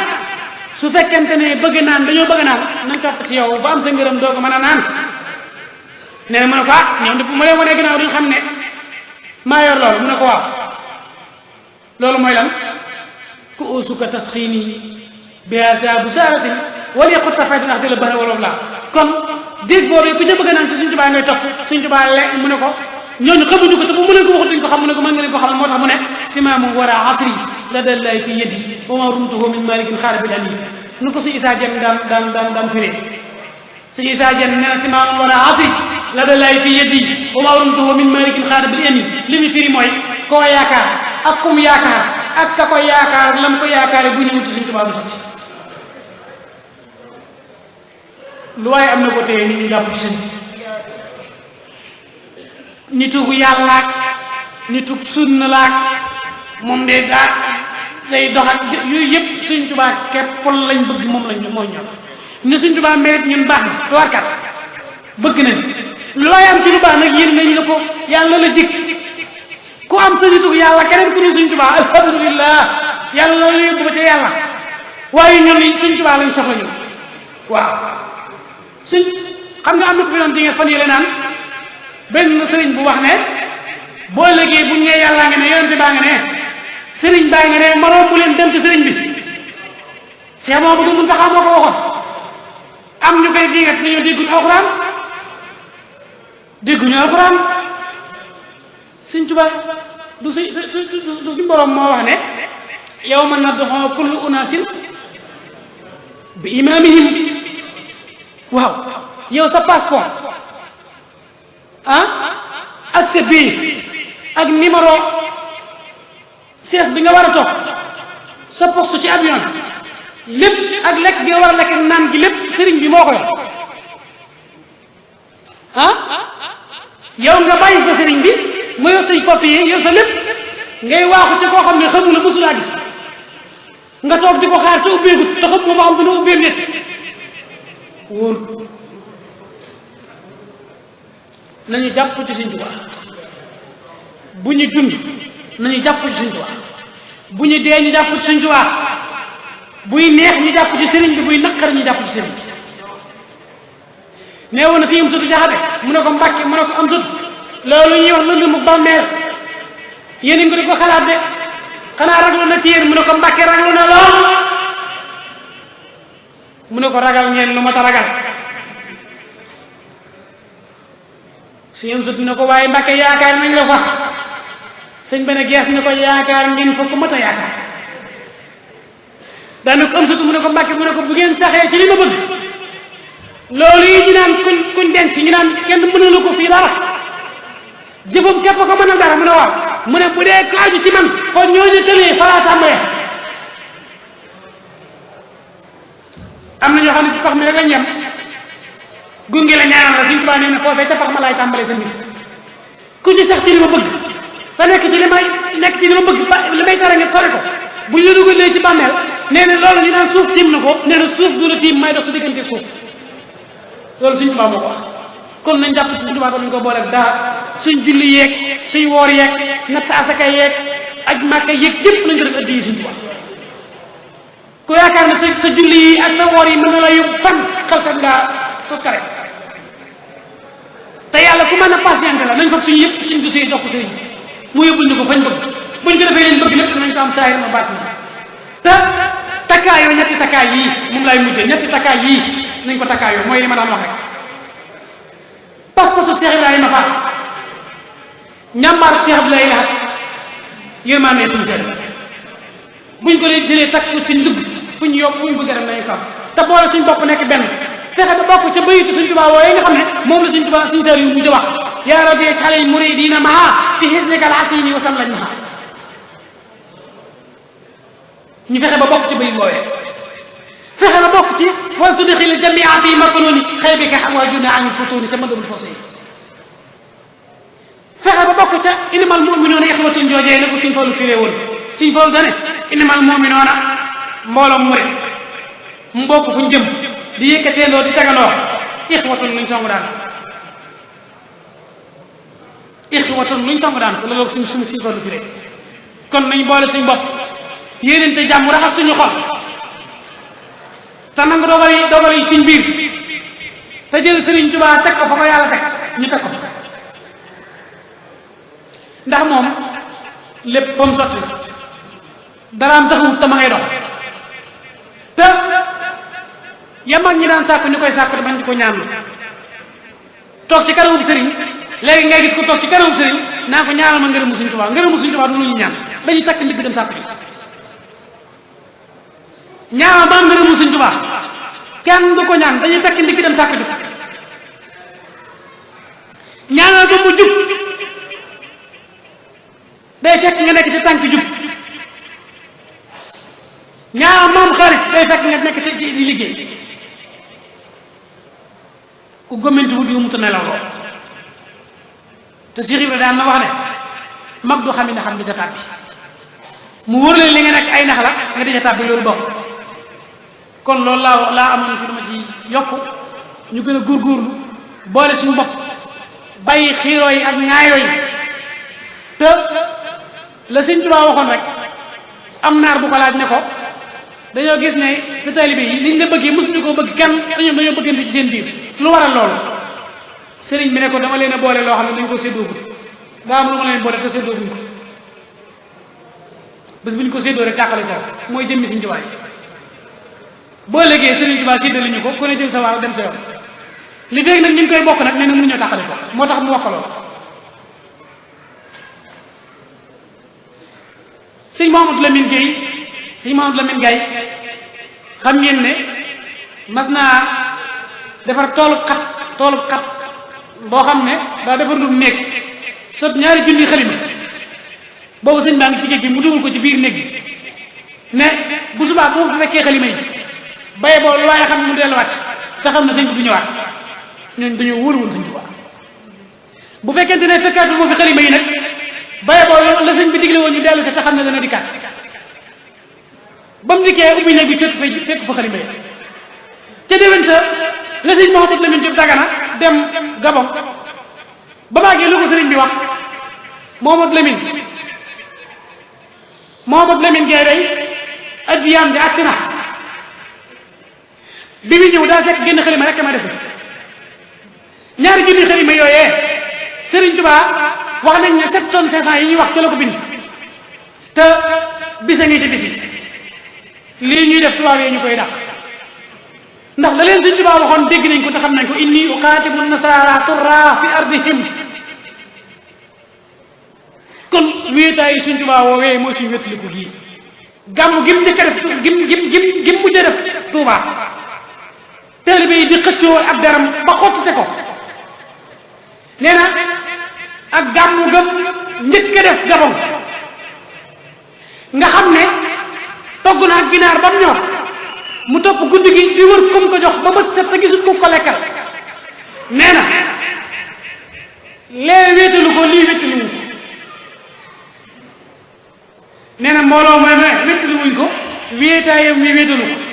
su fekkente ne bëgg naan dañoo bëgg naan nañ topp ci yow ba am sa ngërëm doo ko mën a naan nee na mu ne ko ñoom de bu ma leen wanee gannaaw duñ xam ne maa yor loolu mu ne ko waaw loolu mooy lan ku usuka tasxiini biasa bu saaratin wala xutta fayda ndax di la bëri wala laa kon dégg boobu ku ca bëgg naan ci Sëñ Tuubaa ngay topp Sëñ Tuubaa le mu ne ko ñooñu xamuñu ko te bu mu leen ko waxut duñ ko xam mu ne ko mën nga leen ko xamal moo tax mu ne simaamu wara asri la dallaay fi yeddi wa ma rumtuhu min malikin xaarabil ali nu ko si Isaa Jeen daan firee si Isaa Jeen nee na simaamu wara asri la dallaay fi yeddi wa ma rumtuhu min malikin xaarabil ali li mu firi mooy koo yaakaar ak kum yaakaar ak ka ko yaakaar lam ko yaakaare bu ñëwul ci Sëñ Tuubaa bu sotti lu waaye am na ko téye nit ñi jàpp ci sëñ nitug yàllaak nitug sunna laak moom de daa day dox ak yooyu yëpp Sëñ Tuubaa képp lañ bëgg moom lañ mooy ñor ñu Sëñ Tuubaa mérite ñun baax na tuwaarkat bëgg nañ looy am ci lu baax nag yéen nañ la ko yàlla la jig ku am sa nitu yàlla keneen ku dul Sëñ Tuubaa alhamdulillah yàlla la yóbbu ba ca yàlla waaye ñun li Sëñ Tuubaa lañ soxla ñu waaw suñ xam nga am na ko fi doon di ngeen fan yële naan benn sëriñ bu wax ne boo léegi bu ñu nee yàllaa nga ne yonente baa nga ne sëriñ baa nga ne maroom bu leen dem ci sëriñ bi Cheikh Mouhamadou Mountakha moo ko waxoon am ñu koy diingat nañoo dégguñu alxuraan dégguñu alxuraan Sëñ Tuubaa du suñ borom moo wax ne yawma nad'u kullu unaasin bi imaamihim waaw yow sa passeport ak sa billet ak numéro 16 bi nga war a toog sa poste ci avion lépp ak lekk bi nga war a lekk naan gi lépp sëriñ bi moo ko yor yow nga bàyyi ko sëriñ bi mu yor say papier yor sa lépp ngay waaxu ci koo xam ne xamul la mësulaa gis nga toog di ko xaar te ubbeegut te xam moo xam dina ubbeem nit wóor nañu jàpp ci Sëñ Tuubaa bu ñu dund nañu jàpp ci Sëñ Tuubaa bu ñu dee ñu jàpp ci Sëñ Tuubaa buy neex ñu jàpp ci sëriñ bi buy naqar ñu jàpp ci sëriñ bi nee woon na si am sutu jaxate mu ne ko Mbàkke mu ne ko am sutu loolu ñuy wax lënd mu bàmmeel yéen a ngi di ko xalaat de xanaa raglu na ci yéen mu ne ko Mbàkke raglu na lool mu ne ko ragal ngeen lu mat a ragal si am sutu ne ko waaye Mbàkke yaakaar nañ la fa sëñ bene gees ne ko yaakaar ngeen fa ko mat a yaakaar daane ko am sutu mu ne ko Mbàkke mu ne ko bu ngeen saxee ci li ma bëgg loolu yi ñu naan kuñ denc ñu naan kenn mënalu ko fii dara jëfam képp ko mënal dara mu ne waaw mu ne bu dee ko aju ci man foo ñooñu tëlee falaa tàmbalee am na ñoo xam ne ci pax mi rek lañ yem gunge la ñaanal la Sëñ Tuubaa nee na foofee ca pax ma laay tàmbalee sa mbir ku ci sax ci li ma bëgg te nekk ci li ma bëgg li may tere nga sori ko buñ la dugalee ci bàmmeel nee na loolu ñu naan suuf tiim na ko nee na suuf du la tiim may dox su diggante suuf loolu Sëñ Tuubaa moo ko wax kon nañ jàpp ci Sëñ Tuubaa ko nañ ko booleeg dara suñ julli yeeg suñ woor yeeg natt asaka yeeg aj màkka yeeg yëpp nañ ko def addi yi Sëñ Tuubaa ku yaakaar ne sa julli yi ak sa woor yi mën na la yóbbu fan xel sax ngaa toskare te yàlla ku mën a patiente la nañ fab suñu yëpp suñ dossier jox ko sëriñ mu yóbbul ñu ko fañ bëgg buñ ko defee leen bëgg lépp dinañ ko am saahir ma baat na te takkaayoo ñetti takkaay yii moom laay mujjee ñetti takkaay yii nañ ko takkaayoo mooy li ma daan wax rek pas-pasu Cheikh Ibrahima Fall ñàmbaaru Cheikh Abdoulaye Lahat yërmaane suñu seet buñ ko lee jëlee takk ko suñ dugg fu ñu yokk fu ñu bëgg a dem nañu ko am te boole suñ bopp nekk benn fexe ba bokk ca bayitu Sëñ Tuubaa wooye nga xam ne moom la Sëñ Tuubaa suñu seet yu mujj wax yaa rabbi ij'alil muridiina maha fi hisnika al-asiini wa samlañ maha ñu fexe ba bokk ci bayit woowee fexe ba bokk ci wal tudxil jamia fi makanuni xëy bi ka xam waa junne anil futuni ca mëndabul fosé fexe ba bokk ca innamal mu'minuuna ixwatun joojee la ko Sëñ Fallu firee woon Sëñ Fallu dane innamal mu'minuuna mbooloo mu rek mu bokk fu ñu jëm di yëkkateendoo di tegandoo ixwatun luñ songu daan ixwatun luñ songu daan ko loolu suñu Sëñ Fallu firee kon nañ boole suñ bopp yéenente jàmm raxas suñu xol te nangu dogal yi suñ biir te jël Sëriñ Tuubaa teg ko fa ko yàlla teg ñu teg ko ndax moom lépp ba mu sotti daraam taxawut te ma ngay dox te yamag ñi daan sàkku ñu koy sàkku te bañ di ko ñaan toog ci kanamub sëriñ léegi ngay gis ko toog ci kanamub sëriñ naa ko ñaanal ma ngërëmu Sëriñ Tuubaa ngërëmu Sëriñ Tuubaa du lu ñu ñaan dañuy takk ndigg dem sàkku ji ñaanal ma ngërëmu Sëriñ Tuubaa kenn du ko ñaan dañuy takk ndigg dem sàkku ji ñaanal ba mu jub day fekk nga nekk ci tànk jub ñaanal maam xaalis day fekk nga nekk ci di liggéey ku gëmmanti wut yu mutu nelaw loo te Cheikh Ibrahima daan na wax ne mag du xam ne xam di ca tàbbi mu wóor leen li nga nekk ay nax la nga di ca tàbbi loolu bokk. kon loolu laa amoon ci lu ma ci yokk ñu gën a góorgóorlu boole suñu bopp bàyyi xiiroo yi ak ñaayoo yi te la Sëñ Tuubaa waxoon rek am naar bu ko laaj ne ko dañoo gis ne sa taalibe yi liñ la bëggee mosuñu ko bëgg kenn dañoo bëggante ci seen biir lu waral loolu sëriñ bi ne ko dama leen a boole loo xam ne dañ ko séddoo daa am lu ma leen boole te séddoo buñ ko bés bu ñu ko séddoo rek tàqale ko mooy jëmmi Sëñ Tuubaa boo léegi Sëriñ Tuubaa séddale ñu ko ku ne jël sa waar dem sa yoon li fekk nag ñu ngi koy bokk nag nee na mënuñoo tàqale ko moo tax mu wax ko loolu. sëñ Mouhamadou Lamine Gueye xam ngeen ne mas naa defar toolub xat boo xam ne daa defar lu néeg sa ñaari junni xalima boobu sëñ baa ngi ci géej gi mu dugal ko ci biir néeg bi ne bu subaa bu fa fekkee xalima yi baye boobu lu waaye xam ne mu delluwaat te xam ne sëñ bi du ñëwaat ñooñu dañoo wóolu woon Sëñ Tuubaa bu fekkente ne fekkaatu moo fi xalima yi nag baye boobu la sëñ bi digle woon ñu dellu te xam ne dana dikkaat ba mu dikkee ubbi néeg bi fekk fa xalima yi ca déwén sa la sëñ Mouhamadou Lamine Diop Dagana dem Gabon ba maagee lu ko sëriñ bi wax Mouhamadou Lamine Gueye day addiyaam di agsi na bi mu ñëw daa fekk génn xalima rek ma dese ñaari junni xalima yooyee Sëriñ Tuubaa wax nañ ne 7 tonnes 500 yi ñuy wax ci la ko bind te bisa ngi ci bisi lii ñuy def tubaab yi ñu koy dàq ndax la leen Sëriñ Tuubaa waxoon dégg nañ ko te xam nañ ko inni uqaatibu nasaara turra fi ardihim kon wéetaayu Sëriñ Tuubaa woowee mooy suñu wéttaliku gii gàmm gim njëkk a def gim mujj a def Tuubaa taalibe yi di xëccoo ak daram ba xottite ko nee na ak gàmmu gëm njëkk a def Gabon nga xam ne togg na ak ginaar ba mu ñor mu topp guddi gi di wër kum ko jox ba bët set te gisul ku ko lekkal nee na lee wéetalu ko lii wéetalu wuñ ko nee na mbooloo mooy wéetalu wuñ ko wéetaayam wi wéetalu ko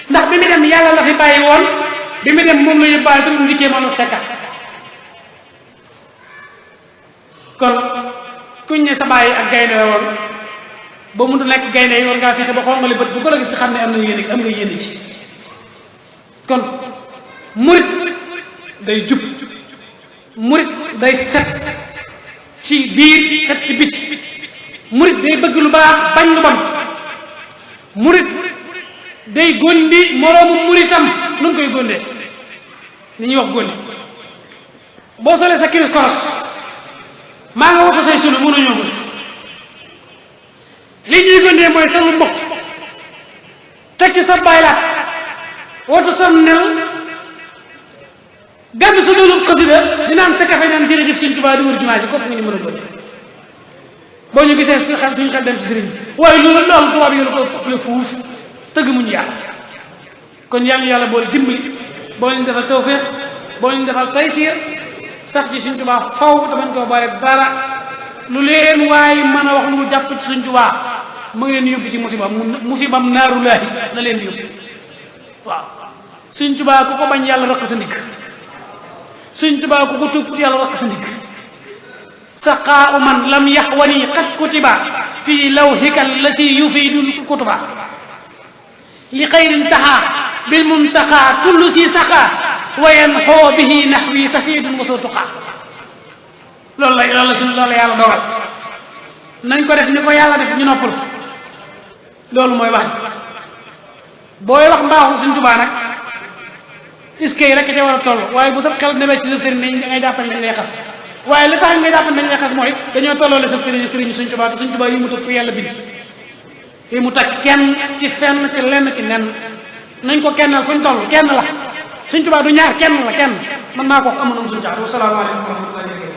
ndax bi mu dem yàlla la fi bàyyi woon bi mu dem moom la yóbbaale te mu ndikkee moom la fekkat kon kuñ ne sa bàyyi ak gaynde la woon ba mënut a nekk gaynde yi war ngaa fexe ba xool bët bu ko la gis xam ne am nga yéene ci kon murit day jub murit day set ci biir set ci biti murit day bëgg lu baax bañ lu bon murit day gondi moroomu muritam nu ngi koy gondee ni ñuy wax gondi boo solee sa kiris koros maa nga wata say sunu mënuñoo gondi li ñuy gondee mooy sa lu mbokk teg ci sa baylaat wata sa nel gàddu sa doolu xasida di naan sa kafe naan jërëjëf Sëñ Tuubaa di wër jumaa ji kooku nga ñu mën a gondi boo ñu gisee suñu xel dem ci sëriñ bi waaye loolu tubaab yi la ko ëpp fuuf tëgg muñu yàlla kon yàlla yàlla boole dimbali boo leen defal tawfeex boo leen defal taysiir sax ci Sëñ Tuubaa faw damañ koo boole dara lu leen waaye mën a wax lu mu jàpp ci Sëñ Tuubaa mu ngi leen yóbbu ci musibam naarulaahi la leen di yóbbu waaw Sëñ Tuubaa ku ko bañ yàlla rëq sa ndigg Sëñ Tuubaa ku ko tuub yàlla rëq sa ndigg saqaa man lam yaxwani qad kutiba fii lawhika allati yufiidul kutuba li xayrin taxaa bil muntaxaa kullu si saxaa wayan xoo bihi naxwi safiidun wa surtuqaa loolu la yàlla dogal nañ ko def ni ko yàlla def ñu noppal loolu mooy wax booy wax mbaaxu Sëñ Tuubaa nag est-ce que rek ca war a toll waaye bu sab xel newee ci sa sëriñ nañ ngay jàppal nañ lay xas waaye li tax nga jàppal nañ lay xas mooy dañoo tolloole sab sëriñ Sëñ Tuubaa te Sëñ Tuubaa yi mu tëg ko yàlla bind yi mu tag kenn ci fenn ci lenn ci nen nañ ko kennal fuñ toll kenn la Sëñ Tuubaa du ñaar kenn la kenn man maa ko wax amoon Sëñ Tuubaa. Wasalaamaaleykum wa rahmatullahi